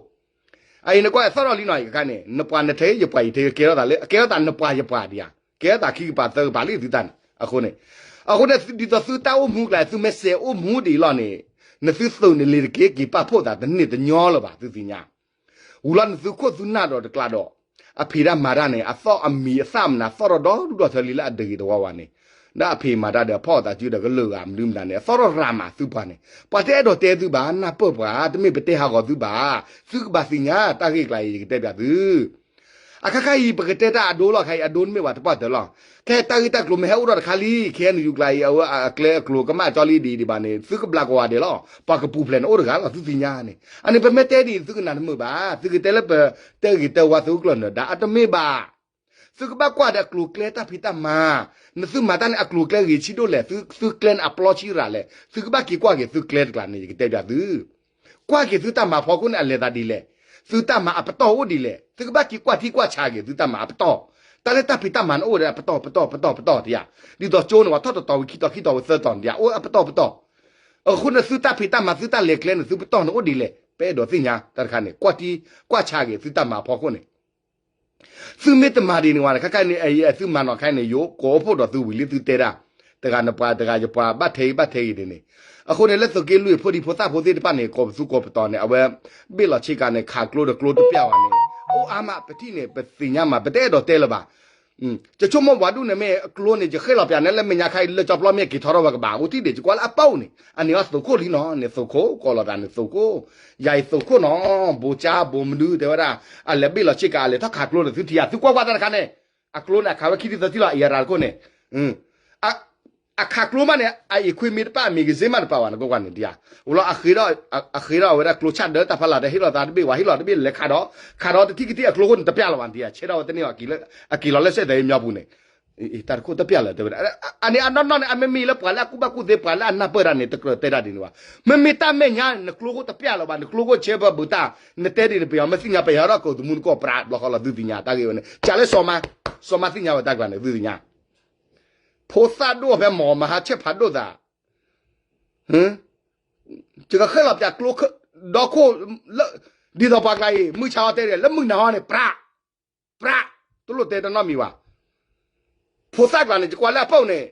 အအံၤနကွၢ်အသီၣ်ထီၣ်လံနီၤ ယကခါန့ၣ် နပှၤနထဲယပှၤယထဲ ကဲထီၣ်သးလၢ ကဲထီၣ်သးနပှၤယပှၤဒံးဧါ ကဲထီၣ်သးခံကပၤသၢကပၤလံသုတၢ်န့ၣ် အဃိန့ၣ် အဃိန့ၣ် ဒ်သိးသုတၢ်အိၣ်မူကျါ သုမ့ၢ်စဲးအိၣ်မူဒံးလီၤန့ၣ် နသုသုးန့ၣ်လ့ၤတက့ၤ က့ၤပာ်ဖှိၣ်သးတန့ၢ်တညီလၢၤဘၣ် သုသ့ၣ်ညါ ဝူၤလီၤနသုခိၣ်သုနၢ်ဒီးတကျးဒီး အဖံးတၢ်မၤတၢ်န့ၣ် အသီၣ်အမံၤအသၣ်မနုၤ အသီၣ်ထီၣ်ဒီဒူၣ်ဒီထၢလံလၢအဒၢးဂ့ၤတဝါဝါန့ၣ် ဒီးအဖံးမၤတၢ်ဒီးအဖီၣ်အသးစုဒီးကလုာ်ဂၤမနုၤမတၤန့ၣ် အသီၣ်ထီၣ်ရၤမးသုပှၤန့ၣ် ပှၤတအဲၣ်ဒိးတဲသုဘၣ် နၢ်ပၢၢ်ပှၤ တမ့ၢ်ပတဲဟးဂီၤသုဘၣ် သုကဘၣ်သ့ၣ်ညါတၢ်ဂ့ၢ်ကျါအံၤ ယကတဲပၠးသု အခါခါအံၤ ပကတဲတၢ်အဒိလီၤ ခါအံၤအဒိတမ့ၢ်ဘၣ်တပှၢ်တၢၢ်လီၤ ခဲတၢ်ဂ့ၢ်တၢ်ကျိၤမ့ၢ်ဟဲအိၣ်ထီၣ်တခါလံ K N U ကျါအံၤ အဝဲအကျဲအကျိၤကမၣ်ကၠီလံဒ်အံၤဒံးဘၣ်န့ၣ် သုကဘျးကဝၤဒဲးလီၤ ပှၤကပူၤဖျဲးန့ၣ်အိၣ်တဂၤလီၤ သုသ့ၣ်ညါန့ၣ် အန့ၣ်ပမ့ၢ်တဲဒ်အံၤ သုကနၣ်တမုာ်ဘၣ် သုကတဲလၢပတဲဂ့ၤတဲဝါသုးခိၣ်ကျၢၢ်နၢၤဒါ အတမ့ၢ်ဘၣ် သုကဘၣ်ကွၢ်ဒီးအကျိၤအကျဲတၢ်ဖံးတၢ်မၤ နသုမၤတၢ်န့ၣ်အကျိၤအကျဲဂ့ၤဆံးဒိၣ်လဲၣ် သုကျဲန့ၣ်အပျီဆံးရၤလဲၣ် သုကဘၣ်က့ၤကွၢ်က့ၤသုကျဲတကျါန့ၣ် ယကတဲပၠးသု ကွၢ်က့ၤသုတၢ်မၤဖီခိၣ်န့ၣ်အလဲၤသးဒ်လဲၣ်, သုတၢ်မၤအပတီၢ်အိၣ်ဒ်လဲၣ်, သုကဘၣ်က့ၤကွၢ်ထံကွၢ်ဆးက့ၤသုတၢ်မၤအပတီၢ်, တၢ်လၢတၢ်ဖံးတၢ်မၤန့ၣ်အိၣ်ဒီးအပတီၢ်ပတီၢ်ပတီၢ်ပတီၢ်တယၤ, ဒ်သိးကၠိန့ၣ် ပှၤထီၣ်တတီၤဝံၤခံတီၤခံတီၤဝံၤသၢတီၤန့ၣ်တယၤ အိၣ်အပတီၢ်ပတီၢ်, အဃိန့ၣ်သုတၢ်ဖံးတၢ်မၤသုတၢ်လဲၤကျဲန့ၣ် သုပတီၢ်န့ၣ်အိၣ်ဒ်လဲၣ်, ပအဲၣ်ဒိးသ့ၣ်ညါတၢ်တခါန့ၣ် ကွၢ်ထံကွၢ်ဆးက့ၤသုတၢ်မၤအဖီခိၣ်န့ၣ် သုမ့ၢ်တမၤဒ်န့ၣ်ဝဲန့ၣ် ခဲခါန့ၣ် သုမၤနီၢ်ခါန့ၣ် ယိၤကိးအိၣ်ဖှိၣ်ဒီးသုဝံၤလံသုတဲဒၣ်, တဂၤနပှၤတဂၤယပှၤ ဘၣ်ထဲအံၤဘၣ်ထဲအံၤဒ်န့ၣ်, အဃိန့ၣ် လၢသုးက့လွံၢ်ဖိဒံဖိသၣ်ဖိသ့ၣ်တဖၣ်န့ၣ် ကိးပသူကိးပတီၤန့ၣ် အဝဲ ဘ့ၣ်လီၤဆ့ကၤန့ၣ် ခးကျိဒီးကျိတပျၢ်ဝဲန့ၣ် အိၣ်အါမး ပထံၣ်န့ၣ် ပသ့ၣ်ညါမး ပတအဲၣ်ဒိးတဲလၢၤဘၣ် ယဆိကမိၣ်ပှၤဒူၣ်န့ၣ်မ့ၢ်အကျိန့ၣ် ယဃ့ၢ်လီၤပၠးန့ၣ်လၢမဲာ်ညါခါအံၤ လၢကၠီပျီမ့ၢ်က့ၤထီထီၣ်ဝဲကဘၣ် အိၣ်ထံၣ်ဒံး ယကွၢ်လၢအပီၣ်န့ၣ် အန့ၣ်အီၤသုးခိၣ်လံနီၤ န့ၣ်သုးခိၣ် ကိးလီၤသးန့ၣ်သုးခိၣ်, ယၤအံၤသုးခိၣ်နီၤ ဘိကၠါဘိမနုၤတဲဝဲဒၣ် အလဲၤဘ့ၣ်လီၤဆ့ကၤ အလဲၤထီၣ်ခးကျိန့ၣ် သုထံၣ်ဧါ သုကွၢ်ကွၢ်တၢ်တခါန့ၣ်, အကျိန့ၣ် အခးဝဲခံထံၣ်သၢထံၣ်လီၤ အံၤအရၤတခိၣ်န့ၣ် အခးကျိမးန့ၣ် အအံၤခွ့မ့ၢ်တပာ် အမံၤကစ့မးတပာ်ဘၣ်န့ၣ် ကွၢ်ကွၢ်န့ၣ်ဒံးဧါ, ဝဲလီၤ အဃ့ထီၣ်ဝဲဒၣ်ကျိဆၣ်ဒၢတၢ်ဖးလၢ် တဟ့ၣ်လီၤသးတဘ့ၣ်ဝဲ ဟ့ၣ်လီၤတဘ့ၣ်လဲၤခးဒီး, ခးဒီးတထံၣ်ကထံၣ်အကျိခိၣ်န့ၣ် တပျၢ်လၢၤဘၣ်ဒံးဧါ ဆဲးထီၣ်ဝဲတန့ၢ်ဘၣ် အက့ၤလီၤလၢစဲးသဲးမၠီပူၤန့ၣ်, တၢ်တခိၣ်တပျၢ်လၢၤတဲဝဲဒၣ်, အန့ၣ်အနီၢ်နီၢ်န့ၣ် အမ့မ့ၢ်လၢပှၤလၢအကူၣ်ဘၣ်ကူၣ်သ့ ပှၤလၢအနၢ်ပၢၢ်တၢ်န့ၣ် တကြၢးတဲတၢ်ဒ်န့ၣ်ဘၣ်, မ့မ့ၢ်တၢ်မဲာ်ညါ နကျိခိၣ်တပျၢ်လၢၤဘၣ် နကျိခိၣ်ဆဲးဘၢဘူးတၢ်, နတဲဒ်န့ၣ် ပယီၤမ့ၢ်သ့ၣ်ညါ ပယီၤထီၣ်ကိးသမူနကိးပြး ဘျီဃီလီၤသုသ့ၣ်ညါ တၢ်ဂ့ၢ်ဝဲန့ၣ် ကးလၢစီၤမါ, စီၤမါသ့ၣ်ညါဝဲတၢ်ကျါန့ၣ် သုသ့ၣ်ညါ ဖိသၣ်ဒိၣ်ဖဲမီၤမဟါဆဲးဖးဒိၣ်သး ယကဃ့ၢ်လီၤပၠးကျိ ဒီခိၣ်လၢ ဒ်သိးပှၤကျါအံၤ မုၢ်ဆါအီၤတဲဒ်လဲၣ် လၢမုၢ်နၤဟီန့ၣ် ပြး, ပြး, တလိၣ်တဲတနီတမံၤဘၣ်. ဖိသၣ်ကျါန့ၣ် ယကွၢ်လၢအပူၤန့ၣ်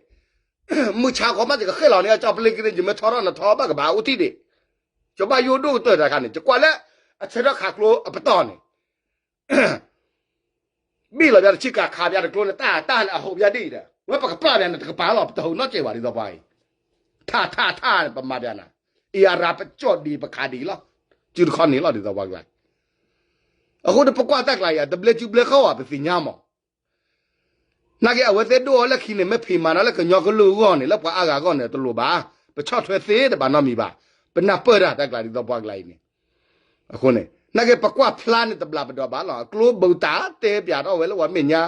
မုၢ်ဆါခီမး ယကဃ့ၢ်လီၤန့ၣ် ကၠီပလ့က့ၤန့ၣ် ယမ့ၢ်ထီထီၣ်နထီဘၣ်ကဘၣ်အိၣ်ထံၣ်ဒံး, ကၠီဘၣ်ယိၣ်ဒိၣ်ကတၢၢ်တၢ်ခါန့ၣ် ယကွၢ်လၢ အဆၢထၢၣ်ခးကျိအပတီၢ်န့ၣ် ဘံၣ်လီၤပျါတဆံကၤ ခးပျါတကျိန့ၣ် တၢ်တၢ်န့ၣ် အဟူးပျါဒ်အံၤဒီး ဝဲပကပျၢ်ပျါန့ၣ် တကပၤလီၤ ပတဟူးနီတစဲးဘၣ် ဒ်သိးပှၤအံၤ ထးထးထးန့ၣ် ပမၤပျါနၤ အံၤအရၤပကၠီၣ်ဒံး ပခးဒံးလီၤ စုတခီန့ၣ်လီၤ ဒ်သိးပှၤကျါအံၤ. အဃိန့ၣ် ပကွၢ်တၢ်ကျါအံၤ တဘျဲစုဘျဲဃီဘၣ် ပသ့ၣ်ညါမး နာ်က့အဝဲသ့ၣ်ဒိၣ်အီၤလၢခံန့ၣ် မ့ၢ်ဖံးမၤနီၤလၢကညီကလုာ်အဂီၢ်န့ၣ် လၢပှၤအါဂၤအဂီၢ်န့ၣ် တလိၣ်ဘၣ်, ပဆီၣ်ထွဲသ့တဘၣ်နီတမံၤဘၣ်, ပနၢ်ပၢၢ်တၢ်တၢ်ကျါဒ်သိးပှၤကျါအံၤန့ၣ်. အဃိန့ၣ် နာ်က့ပကွၢ်ဖျါန့ၣ်တဘျီပဒီဘၣ်လီၤ, အကျိဘုးတၢ်တဲပျးထီၣ်ဝဲလၢပှၤမဲာ်ညါ,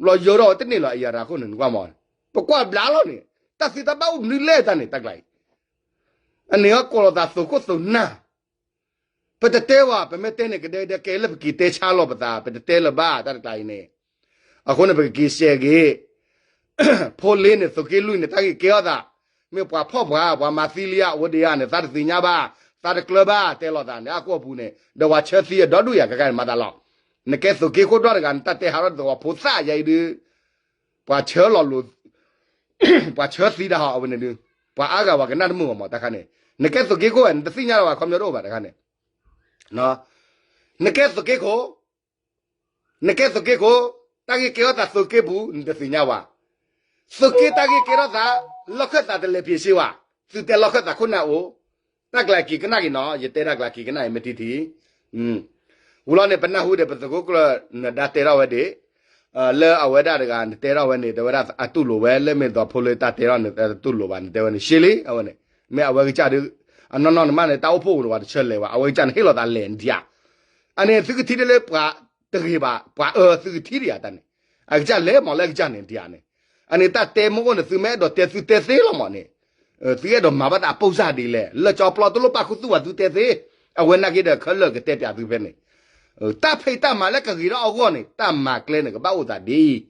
လီၤယၢၤထီၣ်ဝဲတန့ၢ်လီၤ အံၤအရၤအဃိန့ၣ် နကွၢ်မး, ပကွၢ်ဘျါလီၤန့ၣ် တၢ်သံတၢ်ဘၣ်အိၣ်မနုၤလဲၣ်တၢ်န့ၣ် တၢ်ကျါအံၤ အန့ၣ်အကိးလိာ်သးသုးခိၣ်သုးနၢ် ပတတဲဝဲ, ပမ့ၢ်တဲန့ၣ် ကဒဲကဒဲကဲလၢပက့ၤတဲဆါလီၤပသး, ပတတဲလၢၤဘၣ် တၢ်တကျါအံၤန့ၣ်. အဃိန့ၣ် ပကက့ၤစဲးက့ၤ ဖိလ့န့ၣ် သုးက့လွံၢ်န့ၣ် တၢ်ဂ့ၢ်ကဲထီၣ်သး, မ့ၢ်ပှၤဖှီၣ်ပှၤ, ပှၤမၤသံလံဧါ အိၣ်ဒံးဧါန့ၣ် သးတသ့ၣ်ညါဘၣ်, သးတကျၢၤဘၣ် တဲလိာ်သးန့ၣ် အကိာ်ပူၤန့ၣ် ဒီးပှၤဆၢသံအဒီဒူၣ်ယၤ ကကဲန့ၣ်မၤသးလီၤ. နကဲသုးက့ခိၣ်ဒီတဂၤန့ၣ် တၢ်တဲဟးထီၣ်ဒ်သိးပှၤဖိသၣ်ယါအံၤဒုး ပှၤဆၢလီၤလိာ် ပှၤဆၢသံတၢ်ဟီ အဝဲန့ၣ်ဒုး ပှၤအါဂၤပှၤကနၣ်တမုာ်အီၤမး တၢ်ခါန့ၣ်, နကဲသုးက့ခိၣ်ဝဲ နတသ့ၣ်ညါလၢၤဘၣ် ခီပညီတအိၣ်ဘၣ် တၢ်ခါန့ၣ်. နကဲသုးက့ခိၣ်, နကဲသုးက့ခိၣ်, တၢ်ဂ့ၢ်ကဲထီၣ်သးသုးက့ပူၤ နတသ့ၣ်ညါဝဲ, သုးက့တၢ်ဂ့ၢ်ကဲထီၣ်သး လီၢ်ခၢၣ်သးတလဲၤဖံးစ့ဝဲ, သုတဲလီၢ်ခၢၣ်သးခိၣ်နၢ်အိၣ်, တၢ်ကျါက့ၤကနၣ်က့ၤနီၤ, ယတဲတၢ်ကျါက့ၤကနၣ်အံၤ မ့ၢ်ထံထံ ဝံၤလီၤန့ၣ် ပနၢ်ဟူဒီး ပသုးခိၣ်ကျၢၢ် နဒါတဲထီၣ်ဝဲဒၣ်, လၢအဝဲဒၣ်တဂၤ နတဲထီၣ်ဝဲန့ၣ် တဲဝဲဒၣ်အတူၢ်လိာ်ဝဲ လၢမ့ၢ်သိးဖိလ့တၢ်တဲထီၣ်န့ၣ် အတူၢ်လိာ်ဘၣ် နတဲဝဲန့ၣ် ရှ့လံ အဝဲန့ၣ်, မ့ၢ်အဝဲကစၢ်ဒုး အနီၢ်နီၢ်န့ၣ်မးန့ၣ် တၢ်အိၣ်ဖှိၣ်ပူၤန့ၣ် ပှၤတဆၢလဲၤဝဲ အဝဲကစၢ်န့ၣ် ဟ့ၣ်လီၤသးလဲၤဒံးဧါ, အန့ၣ်သုကထံၣ်ဒ်လၢပှၤတဂ့ၤဘၣ် ပှၤအၢသုကထံၣ်ဒံးဧါတၢ်န့ၣ်, အကစၢ်လဲၤမးလၢအကစၢ်န့ၣ်ဒံးဧါန့ၣ်, အန့ၣ်တၢ်တဲမ့ၢ်အိၣ်န့ၣ် သုမ့ၢ်အဲၣ်ဒိးတဲသုတဲသ့လီၤမးန့ၣ်, သုအဲၣ်ဒိးမၤဘၣ်သးအပိၢ်စၢ်ဒ်လဲၣ်, လၢကၠီပျီတလိၣ်ပာ်ခူသူၣ်ဘၣ်သုတဲသ့, အဝဲနာ်က့ဒီးခဲလၢာ်ကတဲပျးသုဖဲန့ၣ်, တၢ်ဖံးတၢ်မၤလၢကဂ့ၤထီၣ်အဂီၢ်န့ၣ် တၢ်မၤကျဲန့ၣ်ကဘၣ်အိၣ်သးဒ်အံၤ,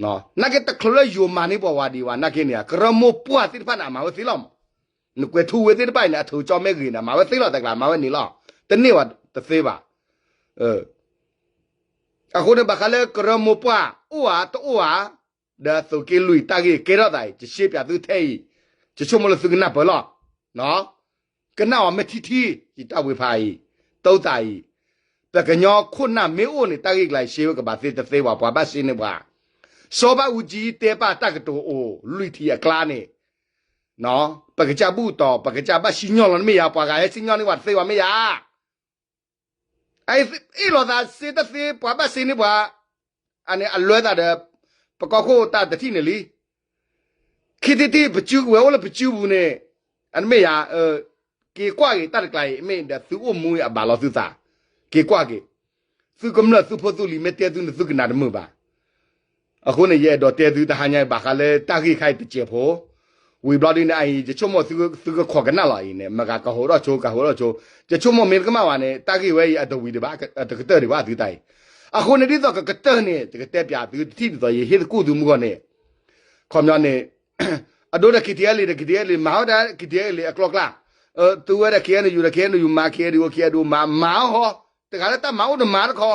နာ်က့တချုးလၢယိၤမၤန့ၢ်ပှၤဝၤဒံးဝဲ နာ်က့န့ၣ် ကရၢမိၢ်ပှၢ်သ့ၣ်တဖၣ်န့ၣ် အမၤဝဲသ့လီၤမး, နကွဲးထူဝ့သ့ၣ်တဖၣ်အံၤန့ၣ် အထုးကၠီမ့ၢ်ဂ့ၤန့ၣ် အမၤဝဲသ့လီၤ တၢ်ကျါ အမၤဝဲန့ၣ်လီၤ, တန့ၢ်ဝဲတသ့ဘၣ် အဃိန့ၣ် ဘၣ်ဃးလၢကရၢမိၢ်ပှၢ် အိၣ်ဧါတအိၣ်ဧါ, ဒီးသုးက့လွံၢ်တၢ်ဂ့ၢ်ကဲထီၣ်သးအံၤ ယရှဲပၠးသုထဲအံၤ, ယဆိကမိၣ်လၢသုကနၢ်ပၢၢ်လီၤ, ကနၣ်အီၤမ့ၢ်ထံထံ ယတၢ်ဝံဖးအံၤ, တိသးအံၤ, ပကညီခိၣ်နၢ်မ့ၢ်အိၣ်န့ၣ် တၢ်ဂ့ၢ်ကျါအံၤ ရှဲဝဲကဘၣ်သ့တသ့ဘၣ် ပှၤဘၣ်ရှဲန့ၢ်ပှၤ, စီၤဘၣ်အူကၠံတဲပာ်တၢ်ကတိၤအိၣ် လွံၢ်ထံၣ်အကျါန့ၣ် ပကစၢ်ဘူၣ်တီၤ ပကစၢ်ဘၣ်စံၣ်ညီၣ်လီၤန့ၣ်မ့ၢ်ယါ, ပှၤဂၤဟဲစံၣ်ညီၣ်န့ၢ်ပှၤတသ့ဘၣ်မ့ၢ်ယါ အအ့ၣ်လိာ်သးစ့တသ့ ပှၤဘၣ်စ့န့ၢ်ပှၤ, အန့ၣ်အလွဲသးဒီး ပကီၢ်ခိၣ်တၢ်တထံၣ်န့ၣ်လံ. ခံထံၣ်တထံၣ် ပစုကဝဲၤအိၣ်လၢပစုပူၤန့ၣ်, အမ့ၢ်ယါ, က့ၤကွၢ်က့ၤတၢ်တကျါအံၤ မ့ၢ်ဒီးသုအိၣ်မူအံၤအဘၣ်လီၤသုသး, က့ၤကွၢ်က့ၤ, သုကမျၢၢ်သုဖိသုလံၤမ့ၢ်တဲသုန့ၣ် သုကနၣ်တမုာ်ဘၣ်. အဃိန့ၣ် ယအဲၣ်ဒိးတဲသုတဟါညါအံၤ ဘၣ်ဃးလၢတၢ်ဂ့ၢ်ခါအံၤတစဲးဖိ, ဝံၤဘျီဒ်န့ၣ် အအံၤ ယဆိကမိၣ်သုကခိးကနၣ်လီၤအံၤန့ၣ် မ့ၢ်ဂၤကဟိးထီၣ်ဆိ ကဟိးထီၣ်ဆိ, ယဆိကမိၣ်မ့ၢ်တကမၣ်ဘၣ်န့ၣ် တၢ်ဂ့ၢ်ဝဲအံၤ အတဝံၤဒံးဘၣ် အတကတၢၢ်ဒံးဘၣ်သုတၢ်အံၤ. အဃိန့ၣ် ဒ်သိးကကတၢၢ်န့ၣ် တကတဲပၠးသုတထံၣ်ဒ်သိး ယဟ့ၣ်သကိးသုမုၢ်ဂီၢ်န့ၣ်, ခီပညီန့ၣ် အဒိဒီး KTLA ဒီး KTLA မၤဝဲဒၣ် KTLA အကျိၤကျါ, သုဝဲဒၣ် KNU ဒီး KNU မၤ KNDO KNDO မၤ မၤဟီ, တဂၤလၢတၢ်မၤအိၣ်တမၤတခီ,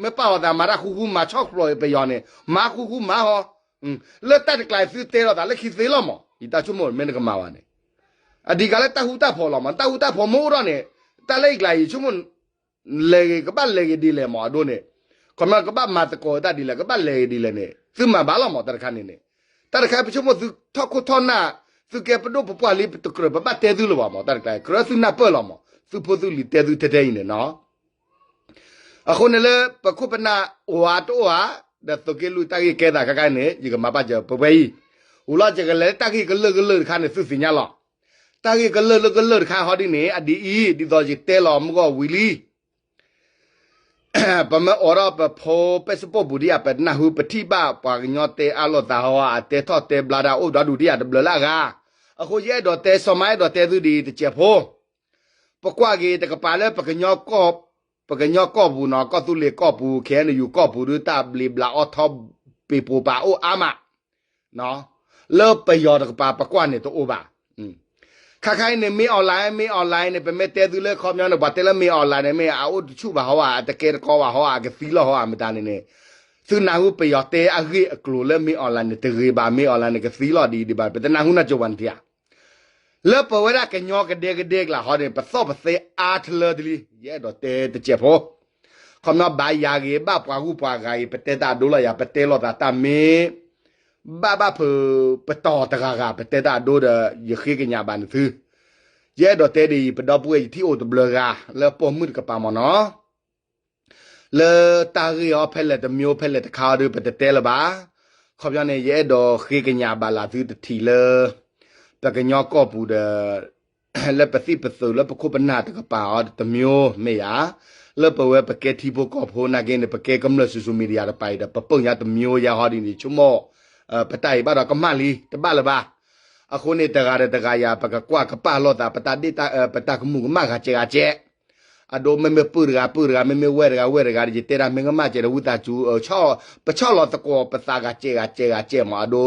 မ့ၢ်ပာ်လီၤသးမၤတၢ်ဃူဃူ မၤဆီၣ်ဖျိးပယီၤန့ၣ် မၤဃူဃူမၤဟီ, လၢတၢ်တကျါအံၤ သုတဲလိာ်သးလၢခံသ့လီၤမး ယတၢ်ဆိကမိၣ်မ့ၢ်တကမၣ်ဘၣ်န့ၣ်, အဒံးကးလၢတၢ်ဃူတၢ်ဖိးလီၤမး တၢ်ဃူတၢ်ဖိးမ့ၢ်အိၣ်ထီၣ်န့ၣ်, တၢ်လၢအံၤကျါအံၤ ဆိကမိၣ် လဲၤဂ့ၤ ကဘၣ်လဲၤဂ့ၤဒ်လဲၣ်မး အဒိန့ၣ်, ခီပညီကဘၣ်မၤသကိးတၢ်ဒ်လဲၣ် ကဘၣ်လဲၤဂ့ၤဒ်လဲၣ်န့ၣ် သုမၤဘၣ်လီၤမး တၢ်တခါန့ၣ်န့ၣ်, တၢ်တခါ ပဆိကမိၣ်သုထီၣ်ခိၣ်ထီၣ်နၢ်, သုကဲပဒိၣ်ပပှၢ်လံ ပတကြၢးပဘၣ်တဲသုလၢၤဘၣ်မး တၢ်တခါ ကြၢးသုနၢ်ပၢၢ်လီၤမး သုဖိသုလံၤတဲသုထဲထဲအံၤန့ၣ်နီၤ. အဃိန့ၣ်လၢပခိၣ်ပနၢ်အိၣ်ဧါတအိၣ်ဧါ, ဒီးသုးက့လွံၢ်တၢ်ဂ့ၢ်ကဲသးခဲခါန့ၣ် ယကမၤပာ်စၢၤပဝဲအံၤ, ဝံၤလီၤယကလဲၤလၢတၢ်ဂ့ၢ်ကလၢာ်ကလၢာ်တခါန့ၣ် သုသ့ၣ်ညါလီၤ. တၢ်ဂ့ၢ်ကလၢာ်လၢကလၢာ်တခါဟီဒ်န့ၣ် အဒ်အံၤ, ဒ်သိးယတဲလီၤမုၢ်ဂီၢ်ဝံၤလံ ပမ့ၢ်အိးထီၣ်ပဖိပဲစပိၢ်ပူၤဒ်ဧါ ပနၢ်ဟူပထံၣ်ဘၣ် ပှၤကညီတဲအါလိာ်သးဟီ အတဲထီၣ်တဲဘျါဒၣ်အိၣ်ဒီဒူၣ်ဒ်ဧါ တဘျၢလၢအဂၤ, အဃိယအဲၣ်ဒိးတဲ စီၤမါအဲၣ်ဒိးတဲသုဒ်အံၤတစဲးဖိ, ပကွၢ်က့ၤတကပၤလၢ ပကညီကီၢ်ပူၤနီၤ ကီၢ်သူလ့ၤကီၢ်ပူၤ KNU ကီၢ်ပူၤဒုး တၢ်ဘျံးဘျးအီၣ်ထီၣ် ပ့ၤပိာ်ပာ်အိၣ်အါမး လၢပယီၤတကပၤ ပကွၢ်န့ၣ်တအိၣ်ဘၣ်. ခါခါအံၤန့ၣ် မ့ၢ် online မ့ၢ် online န့ၣ် ပမ့ၢ်တဲသုလၢခီပညီန့ၣ် ပှၤတဲလၢမ့ၢ် online န့ၣ် မ့ၢ်အအိၣ်တဆူၣ်ဘၣ်ဟီဧါ, အတကဲတကီဘၣ်ဟီဧါ, အကသံလီၤဟီဧါ မတၤန့ၣ်န့ၣ်, သုနၢ်ဟူပယီၤတဲအဂ့ၢ်အကျိၤလၢမ့ၢ် online န့ၣ် တဂ့ၤဘၣ်, မ့ၢ် online န့ၣ် ကသံလီၤဒ်အံၤဒံးဘၣ်, ပတနၢ်ဟူနၢ်ကၠိဘၣ်န့ၣ်ဧါ. လၢပဝဲဒၣ်ကညီကဒဲကဒဲကျါဟီန့ၣ် ပသီၣ်ပသဲအါတလၢတလံ, ယအဲၣ်ဒိးတဲတစဲးဖိ, ခီပညီဘၣ်ယၤဂ့ၤ ဘၣ်ပှၤဂုၤပှၤဂၤဂ့ၤ ပတဲတၢ်အဒိလီၤယၤ, ပတဲလိာ်သးတၢ်မ့ၢ် ဘၣ်ဘၣ်ဖုးပတီၢ်တဂၤဂၤ ပတဲတၢ်အဒိဒီး ယဃ့ကညးဘၣ်န့ၣ်သု. ယအဲၣ်ဒိးတဲဒ်အံၤ, ပဒီပုၢ်ဝဲၢ်ယထံၣ်အိၣ်တဘျုးဂၤ လၢပိာ်မုၣ်တကပၤမ့ၢ်နီၤ, လၢတၢ်ဂ့ၢ်အီၤဖဲလဲၣ်တမျိုးဖဲလဲၣ်တခါအီၤဒီး ပတတဲလၢၤဘၣ်. ခီပညီန့ၣ် ယအဲၣ်ဒိးဃ့ကညးဘၣ်လၢသုတထံၣ်လၢ ပကညီကီၢ်ပူၤဒီး လၢပသံၣ်ပသုးလၢပခိၣ်ပနၢ်တကပၤအီၤတမျိုးမ့ၢ်ယၤ, လၢပဝဲပကဲထံဖိကီၢ်ဖိနာ်က့န့ၣ် ပကဲကမျၢၢ် social media တပၤအံၤဒီး ပပိာ်ညါတမျိုးယၤဟီဒ်န့ၣ် ဆိကမိၣ် ပတၢ်အံၤဘၣ်ဒီးကမၣ်လံ တဘၣ်လၢၤဘၣ်. အဃိန့ၣ် တဂၤဒီးတဂၤယၤ ပကကွၢ်ကပာ်လိာ်သး ပတၢ်ဒ့ၣ်တၢ် ပတၢ်ကမူၣ်ကမၣ်ဂၤစဲးဂၤစဲး အဒိ မ့မ့ၢ်ပုၢ်တဂၤပုၢ်တဂၤ မ့မ့ၢ်ဝဲၢ်တဂၤဝဲၢ်တဂၤဒီး ယတဲဒၣ်မ့ၢ်ကမၣ်စဲးဒီး ဝံသးစူၤ ပဆီၣ်လီၤသကိးပသးဂၤစဲးဂၤစဲးဂၤစဲးမး အဒိ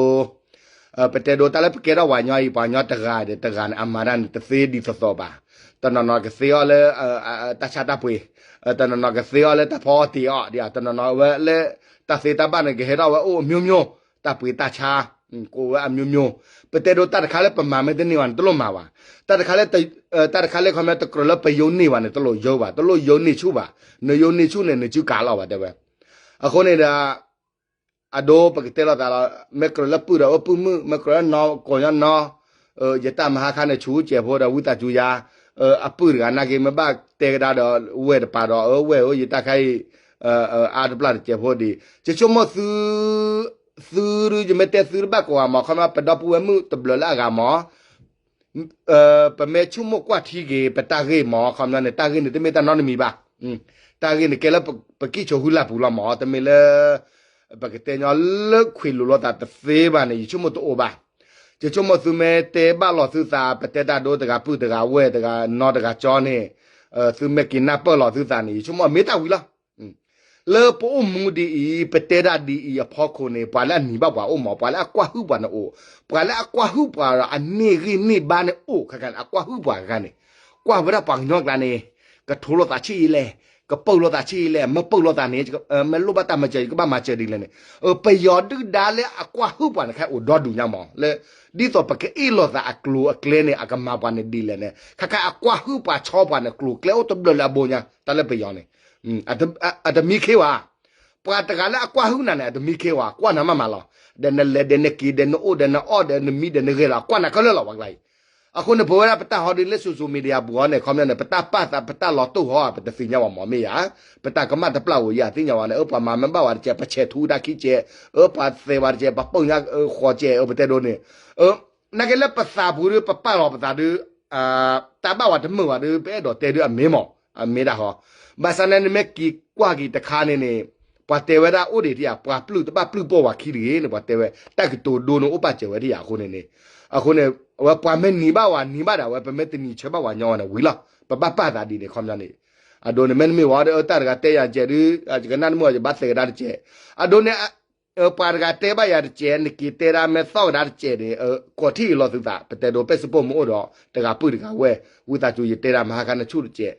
ပတဲဒိတၢ်လၢပကဲထီၣ်ပှၤကညီအံၤ ပှၤကညီတဂၤဒီးတဂၤန့ၣ် အမၤတၢ်န့ၣ် တသ့ဒ်သိးသိးဘၣ်. တနီၤနီၤကသ့အီၤလၢ တၢ်ဆါတၢ်ပှ့ၤ, တနီၤနီၤကသ့အီၤလၢတၢ်ဖီအီၣ်တ့ၤအီၤ, တနီၤနီၤဝဲလၢ တၢ်သ့တၢ်ဘၣ်န့ၣ် ကဟဲထီၣ်ဝဲအိၣ်အမျိုးမျိုး, တၢ်ပှ့ၤတၢ်ဆါ ကအိၣ်ဝဲအမျိုးမျိုး. ပတဲဒိတၢ်တခါလၢပမၤမ့ၢ်တန့ၢ်ဘၣ်န့ၣ် တလိၣ်မၤဘၣ်. တၢ်တခါလၢ တၢ်တခါလၢခီမ့ၢ်တကြၢးလၢပယိန့ၢ်ဘၣ်န့ၣ် တလိၣ်ယိဘၣ်, တလိၣ်ယိန့ၢ်ဆူၣ်ဘၣ်, နယိန့ၢ်ဆူၣ်န့ၣ် နစုကၤလီၤဘၣ်တဲဝဲ. အဃိန့ၣ်ဒီး အဒိပကတဲလိာ်သးလီၤ, မ့ၢ်ကြၢးလၢပုၢ်ဒီးအပုၢ်မုၣ်, မ့ၢ်ကြၢးလၢနီၢ်ကိးညီနီၢ်, ယတၢ်မဟါခါန့ၣ် ဆူၣ်ကဲးဖိဒီးဝံသးစူၤယၤ, အပုၢ်တဂၤနာ်က့ မ့ၢ်ဘၣ်တဲကဒါဒီးဝဲၢ်တပၤဒီး အဝဲၢ်ဧၢ ယတၢ်ခါအံၤ အါတပျၢ်တစဲးဖိဒံး ယဆိကမိၣ်သု သုဒု ယမ့ၢ်တဲသုတဘၣ်ကိးဂၤမး ခီမ့ၢ်ပဒီပုၢ်ဝဲၢ်မုၣ်တဘျုးလၢအဂၤမး ပမ့ၢ်ဆိကမိၣ်ကွၢ်ထံက့ၤ ပတၢ်ဂ့ၢ်မး ခီပညီန့ၣ် တၢ်ဂ့ၢ်န့ၣ် တမ့ၢ်တၢ်နီတမံၤဘၣ်. တၢ်ဂ့ၢ်န့ၣ်ကဲလၢပကံၣ်ဆိးဟုလၢ်ပူၤလီၤမး တမ့ၢ်လၢ ပကတဲညီလၢခွံးလိာ်လိာ်သးတသ့ဘၣ်န့ၣ် ယဆိကမိၣ်တအိၣ်ဘၣ်. ယဆိကမိၣ်သုမ့ၢ်တဲဘၣ်လီၤသုသး ပတဲတၢ်ဒိတဂၤပုၢ်တဂၤဝဲၢ်တဂၤနီၢ်တဂၤကၠီန့ၣ် သုမ့ၢ်က့ၤနၢ်ပၢၢ်လီၤသုသးန့ၣ် ယဆိကမိၣ်အမ့ၢ်တၢ်ဝံၤလီၤ. လၢပအိၣ်မူဒ်အံၤ ပတဲဒၣ်ဒ်အံၤအဖီခိၣ်န့ၣ် ပှၤလၢအနံၤဘၣ်ပှၤအိၣ်မး ပှၤလၢအကွၢ်ဟုၣ်ပှၤန့ၣ်အိၣ်, ပှၤလၢအကွၢ်ဟုၣ်ပှၤဒီးအန့ၢ်ဂံၢ်န့ၢ်ဘါန့ၣ်အိၣ်ခဲခါန့ၣ် အကွၢ်ဟုၣ်ပှၤအခါန့ၣ်, ကွၢ်ဝဲဒၣ်ပှၤကညီကျါန့ၣ် ကထိလိာ်သးဆံးအံၤလဲၣ်, ကပၢလိာ်သးဆံးအံၤလဲၣ်, မ့ၢ်ပၢလိာ်သးန့ၣ် မ့ၢ်လိၣ်ဘၣ်တၢ်မၤစၢၤ ယကဘၣ်မၤစၢၤဒ်လဲၣ်န့ၣ်, ပယီၤဒုၣ်ဒါလၢအကွၢ်ဟုၣ်ပှၤန့ၣ် ခဲအိၣ်ဒီဒူၣ်ညါမး လၢ ဒ်သိးပကအ့ၣ်လိာ်သးအကျိၤအကျဲန့ၣ် အကမၤပှၤန့ၣ်ဒ်လဲၣ်န့ၣ် ခဲခါအကွၢ်ဟုၣ်ပှၤဆီပှၤန့ၣ် ကျိၤကျဲအိၣ်တဘျုးလၢအဘိညါ တၢ်လၢပယီၤန့ၣ် အတမံခ့ဝဲ, ပှၤတဂၤလၢအကွၢ်ဟုၣ်နၤန့ၣ် အတမံခ့ဝဲ ကွၢ်နၤမးမးလီၤ. ဒီးနလဲၤဒီးနက့ၤဒီးနအိၣ်ဒီးနအီၣ်ဒီးနမံဒီးနဂဲၤလီၤ ကွၢ်နၤခဲလၢာ်လီၤ ပှၤကျါအံၤ. အဃိန့ၣ် ပဝဲဒၣ်ပတၢ်ဟီဒုးလၢ social media ပူၤအီၤန့ၣ် ခီပညီန့ၣ် ပတၢ်ပာ်သးပတၢ်လီၤတိၢ်ဟီ ပတသ့ၣ်ညါဝဲမးမ့ၢ်ယၤ, ပတၢ်ကမၣ်တပျၢ်အိၣ်ယၤသ့ၣ်ညါဝဲန့ၣ် အၢ ပှၤမၤမ့ၢ်ဘၣ်ဝဲတကဲး ပဆဲးထူတၢ်ခံကဲး, အၢ ပှၤသဲးဝဲတကဲး ပှၤပိာ်ညါဃီကဲး အၢ ပတဲဒိန့ၣ် နာ်က့လၢပသးပူၤဒုး ပပာ်လီၤပသးဒုး တၢ်ဘၣ်ဝဲတမုာ်ဝဲဒုး ပအဲၣ်ဒိးတဲဒုးအမ့ၢ်မး, အမ့ၢ်ဒၣ်ဟီ. ဘၣ်ဆၣ်န့ၣ် နမ့ၢ်က့ၤကွၢ်က့ၤတခါန့ၣ်န့ၣ် ပှၤတဲဝဲဒၣ်အိၣ်ဒံးထံဧါ ပှၤပျုၢ်တဘၣ်ပျုၢ်ပိာ်ဝဲခံတဂ့ၤန့ၣ် ပှၤတဲဝဲ တၢ်ကတိၤဒိန့ၣ်အိၣ်ပာ်စၢၤဝဲထံဧါ အဃိန့ၣ်န့ၣ်, အဃိန့ၣ် အဝဲပှၤမ့ၢ်နံၤဘၣ်ဝဲ နံၤဘၣ်ဒၣ်ဝဲ ပမ့ၢ်တနံၤဆၢဘၣ်ဝဲညီဝဲန့ၣ် ဝံၤလီၤ ပဘၣ်ပာ်သးဒ်န့ၣ် ခီပညီန့ၣ်, အဒိန့ၣ် မ့တမ့ၢ်ဝဲဒီး တၢ်တဂၤတဲယၤကဲးဒုး ယကနၣ်တမုာ် ယဘၣ်သဲးကဒါတကဲး, အဒိန့ၣ် ပှၤတဂၤတဲဘၣ်ယၤတကဲး နက့ၤတဲဒၣ်မ့ၢ်သီၣ်ကဒါတကဲးန့ၣ် ကိးထံၣ်အံၤလီၤသုသး ပတဲဒိ ပဲစပိၢ်မ့ၢ်အိၣ်ဒီး တဂၤပုၢ်တဂၤဝဲၢ် ဝံသးစူၤ ယတဲဒၣ်မဟါခါန့ၣ်ဆူၣ်တကဲး,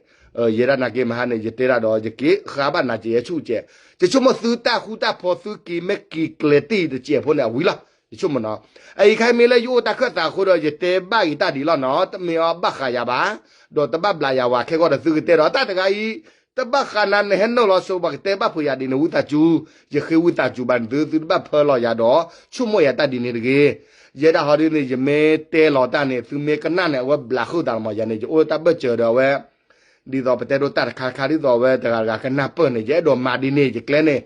ယဲဒၣ်နာ်က့မဟါန့ၣ် ယတဲဒၣ်ဒီး ယက့ၤဃါဘၣ်နၤကဲးယဲဆူၣ်တကဲး, ယဆိကမိၣ်သုတၢ်ဃူတၢ်ဖိးသုက့ၤမ့ၢ်က့ၤကျဲၤတ့ၢ်တကဲးဖိန့ၣ် အဝံၤလီၤ ယဆိကမိၣ်နီၤ. အအံၤခဲအံၤမ့ၢ်လၢယအိၣ်တၢ်ခၢၣ်သးအဃိဒီး ယတဲဘၣ်ဂ့ၤတၢ်ဒ်လီၤနီၤ တမ့ၢ်အီၤဘၣ်ဃးယၤဘၣ်, ဒီးတဘၣ်ဘျးယၤဝဲခဲဂီၢ်ဒီးသုကတဲဒီး တၢ်တဂၤအံၤ တဘၣ်ဃးနၤ နဟဲနုာ်လီၤဆိ ပှၤကတဲဘၣ်ဖုးယၤဒ်န့ၣ် ဝံသးစူၤ, ယဃ့ဝံသးစူၤဘၣ်န့ၣ်သု သုတဘၣ်ဖၢလီၤယၤဒီး ဆိကမိၣ်ယၤတၢ်ဒ်န့ၣ်တဂ့ၤ. ယဲဒၣ်ဟီဒ်န့ၣ် ယမ့ၢ်တဲလီၤတၢ်န့ၣ် သုမ့ၢ်ကနၣ်န့ၣ် အဝဲဘျးဃုာ်သးလီၤမး ယၤန့ၣ် ယအိၣ်တၢ်ဘၢၣ်စၢၤဒီးအဝဲ ဒ်သိးပတဲဒိတၢ်တခါတခါ ဒ်သိးအဝဲတဂၤတဂၤကနၢ်ပၢၢ်န့ၣ် ယအဲၣ်ဒိးမၤဒ်န့ၣ် ယကျဲန့ၣ်,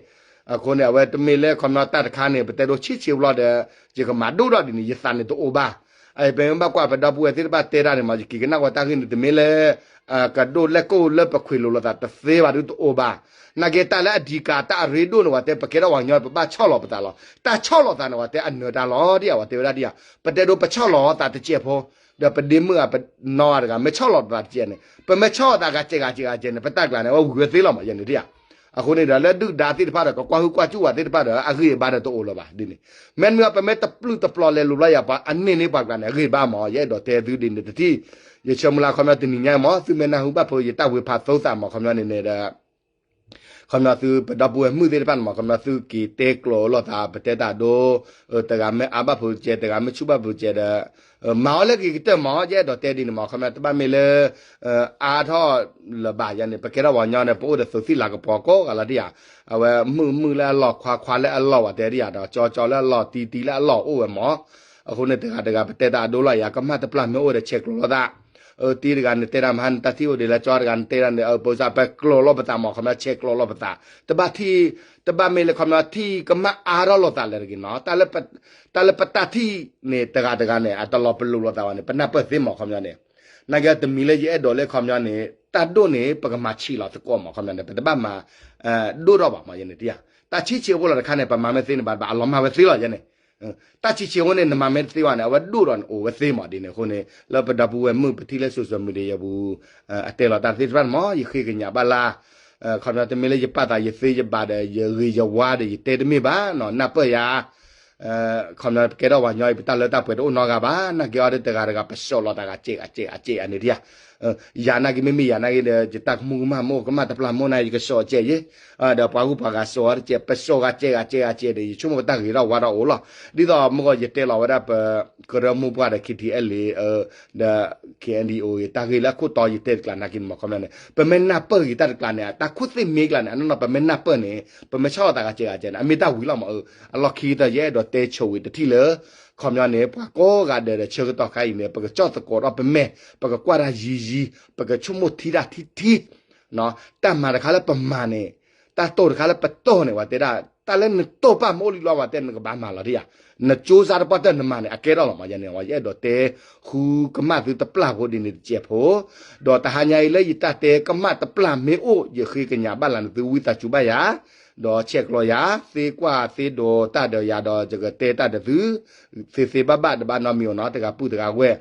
အဃိန့ၣ် အဝဲတမ့ၢ်လၢခီပညီတၢ်တခါန့ၣ် ပတဲဒိဆံးဆံးဘျီဒီး ယကမၤဒိၣ်ထီၣ်ဒ်န့ၣ် ယသးန့ၣ်တအိၣ်ဘၣ်. အအံၤပမ့ၢ်ဘၣ်ကွၢ်ပဒီပုၢ်ဝဲၢ်သ့ၣ်တဖၣ်တဲတၢ်န့ၣ်မး ယက့ၤကနၣ်ဝဲတၢ်ဂ့ၢ်န့ၣ် တမ့ၢ်လၢ ကဒိၣ်လဲၣ်ကိၣ်လၢပခွံးလိာ်လိာ်သးတသ့ဘၣ်ဒုးတအိၣ်ဘၣ်. နာ်က့တၢ်လၢအဒံးကးတၢ်အရ့ဒိၣ်န့ၣ် ပှၤတဲပကဲထီၣ်ပှၤကညီ ပဘၣ်ဆီၣ်လီၤပသးလီၤ. တၢ်ဆီၣ်လီၤသးန့ၣ် ပှၤတဲအနၢၤတၢ်လီၤဒ်ဧါ ပှၤတဲဝဲဒၣ်ဒ်ဧါ. ပတဲဒိပဆီၣ်လီၤသးတစဲးဖိ ဒီးပဒ့မုၣ်ဧါ ပနီၢ်ဧါတဂၤ မ့ၢ်ဆီၣ်လီၤသးတစဲးန့ၣ် ပမ့ၢ်ဆီၣ်လီၤသးဂၤစဲးဂၤစဲးဂၤစဲးန့ၣ် ပတၢ်ကျါန့ၣ် အဝဲဝံၤဝဲသ့လီၤမး ယၤန့ၣ်ဒ်ဧါ. အဃိန့ၣ်ဒီး လၢဒုၣ်ဒါသ့ၣ်တဖၣ်ဒီး ကကွၢ်ဟုၣ်ကွၢ်စူၣ်ဝဲသ့ၣ်တဖၣ်ဒီး အဂံၢ်အဘါဒီးတအိၣ်လၢၤဘၣ်ဒ်န့ၣ်. မ့တမ့ၢ် ပမ့ၢ်တပျုၢ်တပျီၤလဲၤလိၤလီၤယၤ ပှၤအန့ၢ်န့ၢ်ပှၤကျါန့ၣ် အဂံၢ်အဘါမး ယအဲၣ်ဒိးတဲသုဒ်န့ၣ်တထံၣ်. ယဆၢမုၢ်လၢ်ခီပညီတနံၤညါမး သုမ့ၢ်နၢ်ဟူဘၣ်ဖုးယတၢ်ဝ့ၤဖးသိသးမး ခီပညီန့ၣ်န့ၣ်ဒီး ခီပညီသုပဒီပုၢ်ဝဲၢ်မုၣ်သ့ၣ်တဖၣ်န့ၣ်မး ခီပညီသုက့ၤတဲကျိာ်လိာ်သး ပတဲတၢ်ဒိ တဂၤမ့ၢ်အါဘၣ်ဖုးကဲ တဂၤမ့ၢ်ဆူၣ်ဘၣ်ဖုးကဲဒီး မၤအီၤလၢက့ၤကတၢၢ်မး ယအဲၣ်ဒိးတဲဒ်န့ၣ်မး ခီပညီတဘၣ်မ့ၢ်လၢ အါထီၣ်လၢၤဘၣ်ယၤန့ၣ် ပကဲထီၣ်ပှၤကညီန့ၣ် ပအိၣ်ဒီးသုးသံၣ်လၤကပီၤကိးဂၤလီၤတယၤ, အဝဲမုၣ်မုၣ်လၢအလီၢ် ခွါခွါလၢအလီၢ်ဝဲတဲတယၤဒီး ကၠီကၠီလၢအလီၢ် တံတံလၢအလီၢ်အိၣ်ဝဲမး. အဃိန့ၣ် တဂၤတဂၤ ပတဲတၢ်အဒိလီၤယၤ ကမၣ်တပျၢ်မ့ၢ်အိၣ်ဒီးဆဲးကျိးလိာ်သး အတံၤတဂၤန့ၣ်တဲဒၣ်မဟါန့ၣ် တၢ်ထံၣ်အိၣ်ဒံးလၢကၠီတဂၤန့ၣ်တဲဒၣ်န့ၣ် အပစၢ် ပကျိးလိာ်ပသးမး ခီပညီဆဲးကျိးလိာ်ပသး တဘၣ်ထံၣ် တဘၣ်မ့ၢ်လၢခီပညီထံၣ်ကမၣ်အါထီၣ်လိာ်သးလၢတဂ့ၤနီၤ တၢ်လၢပတၢ်ထံၣ်န့ၣ် တဂၤတဂၤန့ၣ် အတလီၤပလိာ်လိာ်သးဘၣ်န့ၣ် ပနၢ်ပၢၢ်သ့မး ခီပညီန့ၣ် နာ်က့တမံၤလၢယအဲၣ်ဒိးလၢခီပညီန့ၣ် တၢ်ဒိၣ်န့ၣ် ပကမၤဆံးလီၤသကိးမး ခီပညီန့ၣ် ပတဘၣ်မၤ ဒိၣ်ထီၣ်ဘၣ်မး ယဲန့ၣ်တယၤ တၢ်ဆံးဆံးဖိလီၤတခါန့ၣ် ပမၤမ့ၢ်သ့န့ၣ်ဘၣ် အလီၤမၢ်ဝဲသ့လီၤယဲန့ၣ် တၢ်ဆံးဆံးဖိန့ၣ် နမၤမ့ၢ်တသ့ဘၣ်န့ၣ် အဝဲဒိၣ်ဒီးနအိၣ်ဝဲသ့မးဒ်န့ၣ်အဃိန့ၣ် လၢပဒီပုၢ်ဝဲၢ်မုၣ် ပထံၣ်လၢ social media ယပူၤ အတဲလီၤတၢ်သ့ၣ်တဖၣ်န့ၣ်မး ယဃ့ကညးဘၣ်လၢ ခီပညီတမ့ၢ်လၢယပာ်သးယသ့ယဘၣ်ဒီး ယဂ့ၤယဝါဒီး ယတဲတမ့ၢ်ဘၣ်နီၤ နၢ်ပၢၢ်ယၤ ခီပညီပကဲထီၣ်ပှၤကညီအံၤ ပတၢ်လၢတၢ်ပှဲၤတအိၣ်နီတဂၤဘၣ် နာ်က့အီၤဒီးတဂၤတဂၤ ပစိာ်လီၤတၢ်ဂၤစဲးဂၤစဲးဂၤစဲးန့ၣ်တယၤ ယၤနာ်က့မ့မ့ၢ်ယၤနာ်က့ဒီး ယတၢ်ကမူကမၣ်မ့ၢ်အိၣ်ကမၣ်တပျၢ်မ့ၢ်အိၣ်န့ၣ် ယကစိာ်စဲးယဲ ဒီးပှၤဂုၤပှၤဂၤစိာ်အီၤတစဲး ပစိာ်ဂၤစဲးဂၤစဲးဂၤစဲးဒီး ယဆိကမိၣ်ပတၢ်ဂ့ၤထီၣ်ဝါထီၣ်အိၣ်လီၤ ဒ်သိးမ့ၢ်ဂီၤယတဲလီၤဝဲဒၣ်ပ ကရၢမိၢ်ပှၢ်ဒီး KTLA ဒီး KNDO တၢ်ဂ့ၢ်လၢအခိၣ်တီယတဲတကျါနာ်က့န့ၣ်မး ခီပညီန့ၣ် ပမ့ၢ်နၢ်ပၢၢ်ဂ့ၤတၢ်တကျါန့ၣ် တၢ်ခိၣ်သ့ၣ်မ့ၢ်ကျါန့ၣ် အနီၢ်နီၢ်ပမ့ၢ်နၢ်ပၢၢ်န့ၣ် ပမ့ၢ်ဆီၣ်လီၤတၢ်ဂၤစဲးဂၤစဲးန့ၣ် အမ့ၢ်တၢ်ဝံၤလီၤမး အလီၢ်ခံကတၢၢ် ယအဲၣ်ဒိးတဲဆိၣ်ဂ့ၤတထံၣ်လၢ ခီပညီန့ၣ် ပှၤကိးဂၤဒဲးဒီးဆၢကတီၢ်ခါအံၤန့ၣ် ပကကၠီၣ်သကိးဒီးပမဲာ် ပကကွၢ်တၢ်ယံၤယံၤ ပကဆိကမိၣ်ထံတၢ်ထံထံ တၢ်မၤတခါလၢပမၤန့ၣ် တၢ်တိၢ်တခါလၢပတိၢ်န့ၣ် ပှၤတဲဒၣ် တၢ်လၢနတိၢ်ပာ်မ့ၢ်အိၣ်လံလီၤ ပှၤတဲနကဘၣ်မၤလီၤတယၤ နကၠိစါတပှၢ်တၢၢ်နမၤန့ၣ် အကဲထီၣ်လီၤမး ယဲန့ၣ် ယအဲၣ်ဒိးတဲဃုကမၣ်သုတပျၢ်ဖိဒ်န့ၣ်တစဲးဖိ ဒီးတဟါညါအံၤလၢယတၢ်တဲကမၣ်တပျၢ်မ့ၢ်အိၣ် ယဃ့ကညးဘၣ်လၢနသုဝံသးစူၤဘၣ်ယၤ ဒီးဆဲးကျိးယၤ သ့ကွၢ်သ့ဒိးတၢ်ဒီးယၤဒီးယကတဲတၢ်ဒီးသု သ့သ့ဘၣ်ဘၣ်တဘၣ်နီတမံၤအီၤနီၤ တဂၤပုၢ်တဂၤဝဲၢ်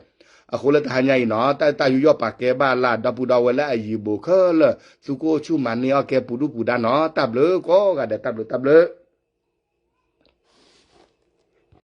အဃိလၢတဟါညါအံၤနီၤ တၢ်တၢ်ယူးယီၣ်ပာ်ကဲဘၣ်လၢဒီပုၢ်ဒီဝဲၢ်လၢအယံၤဘိးခဲလၢာ် သုကအိၣ်ဆူၣ်မၤန့ၢ်အီၣ်ကဲပူၤဒူၣ်ပူၤဒါနီၤ တၢ်ဘျုးကိးဂၤဒဲး တၢ်ဘျုးတၢ်ဘျုး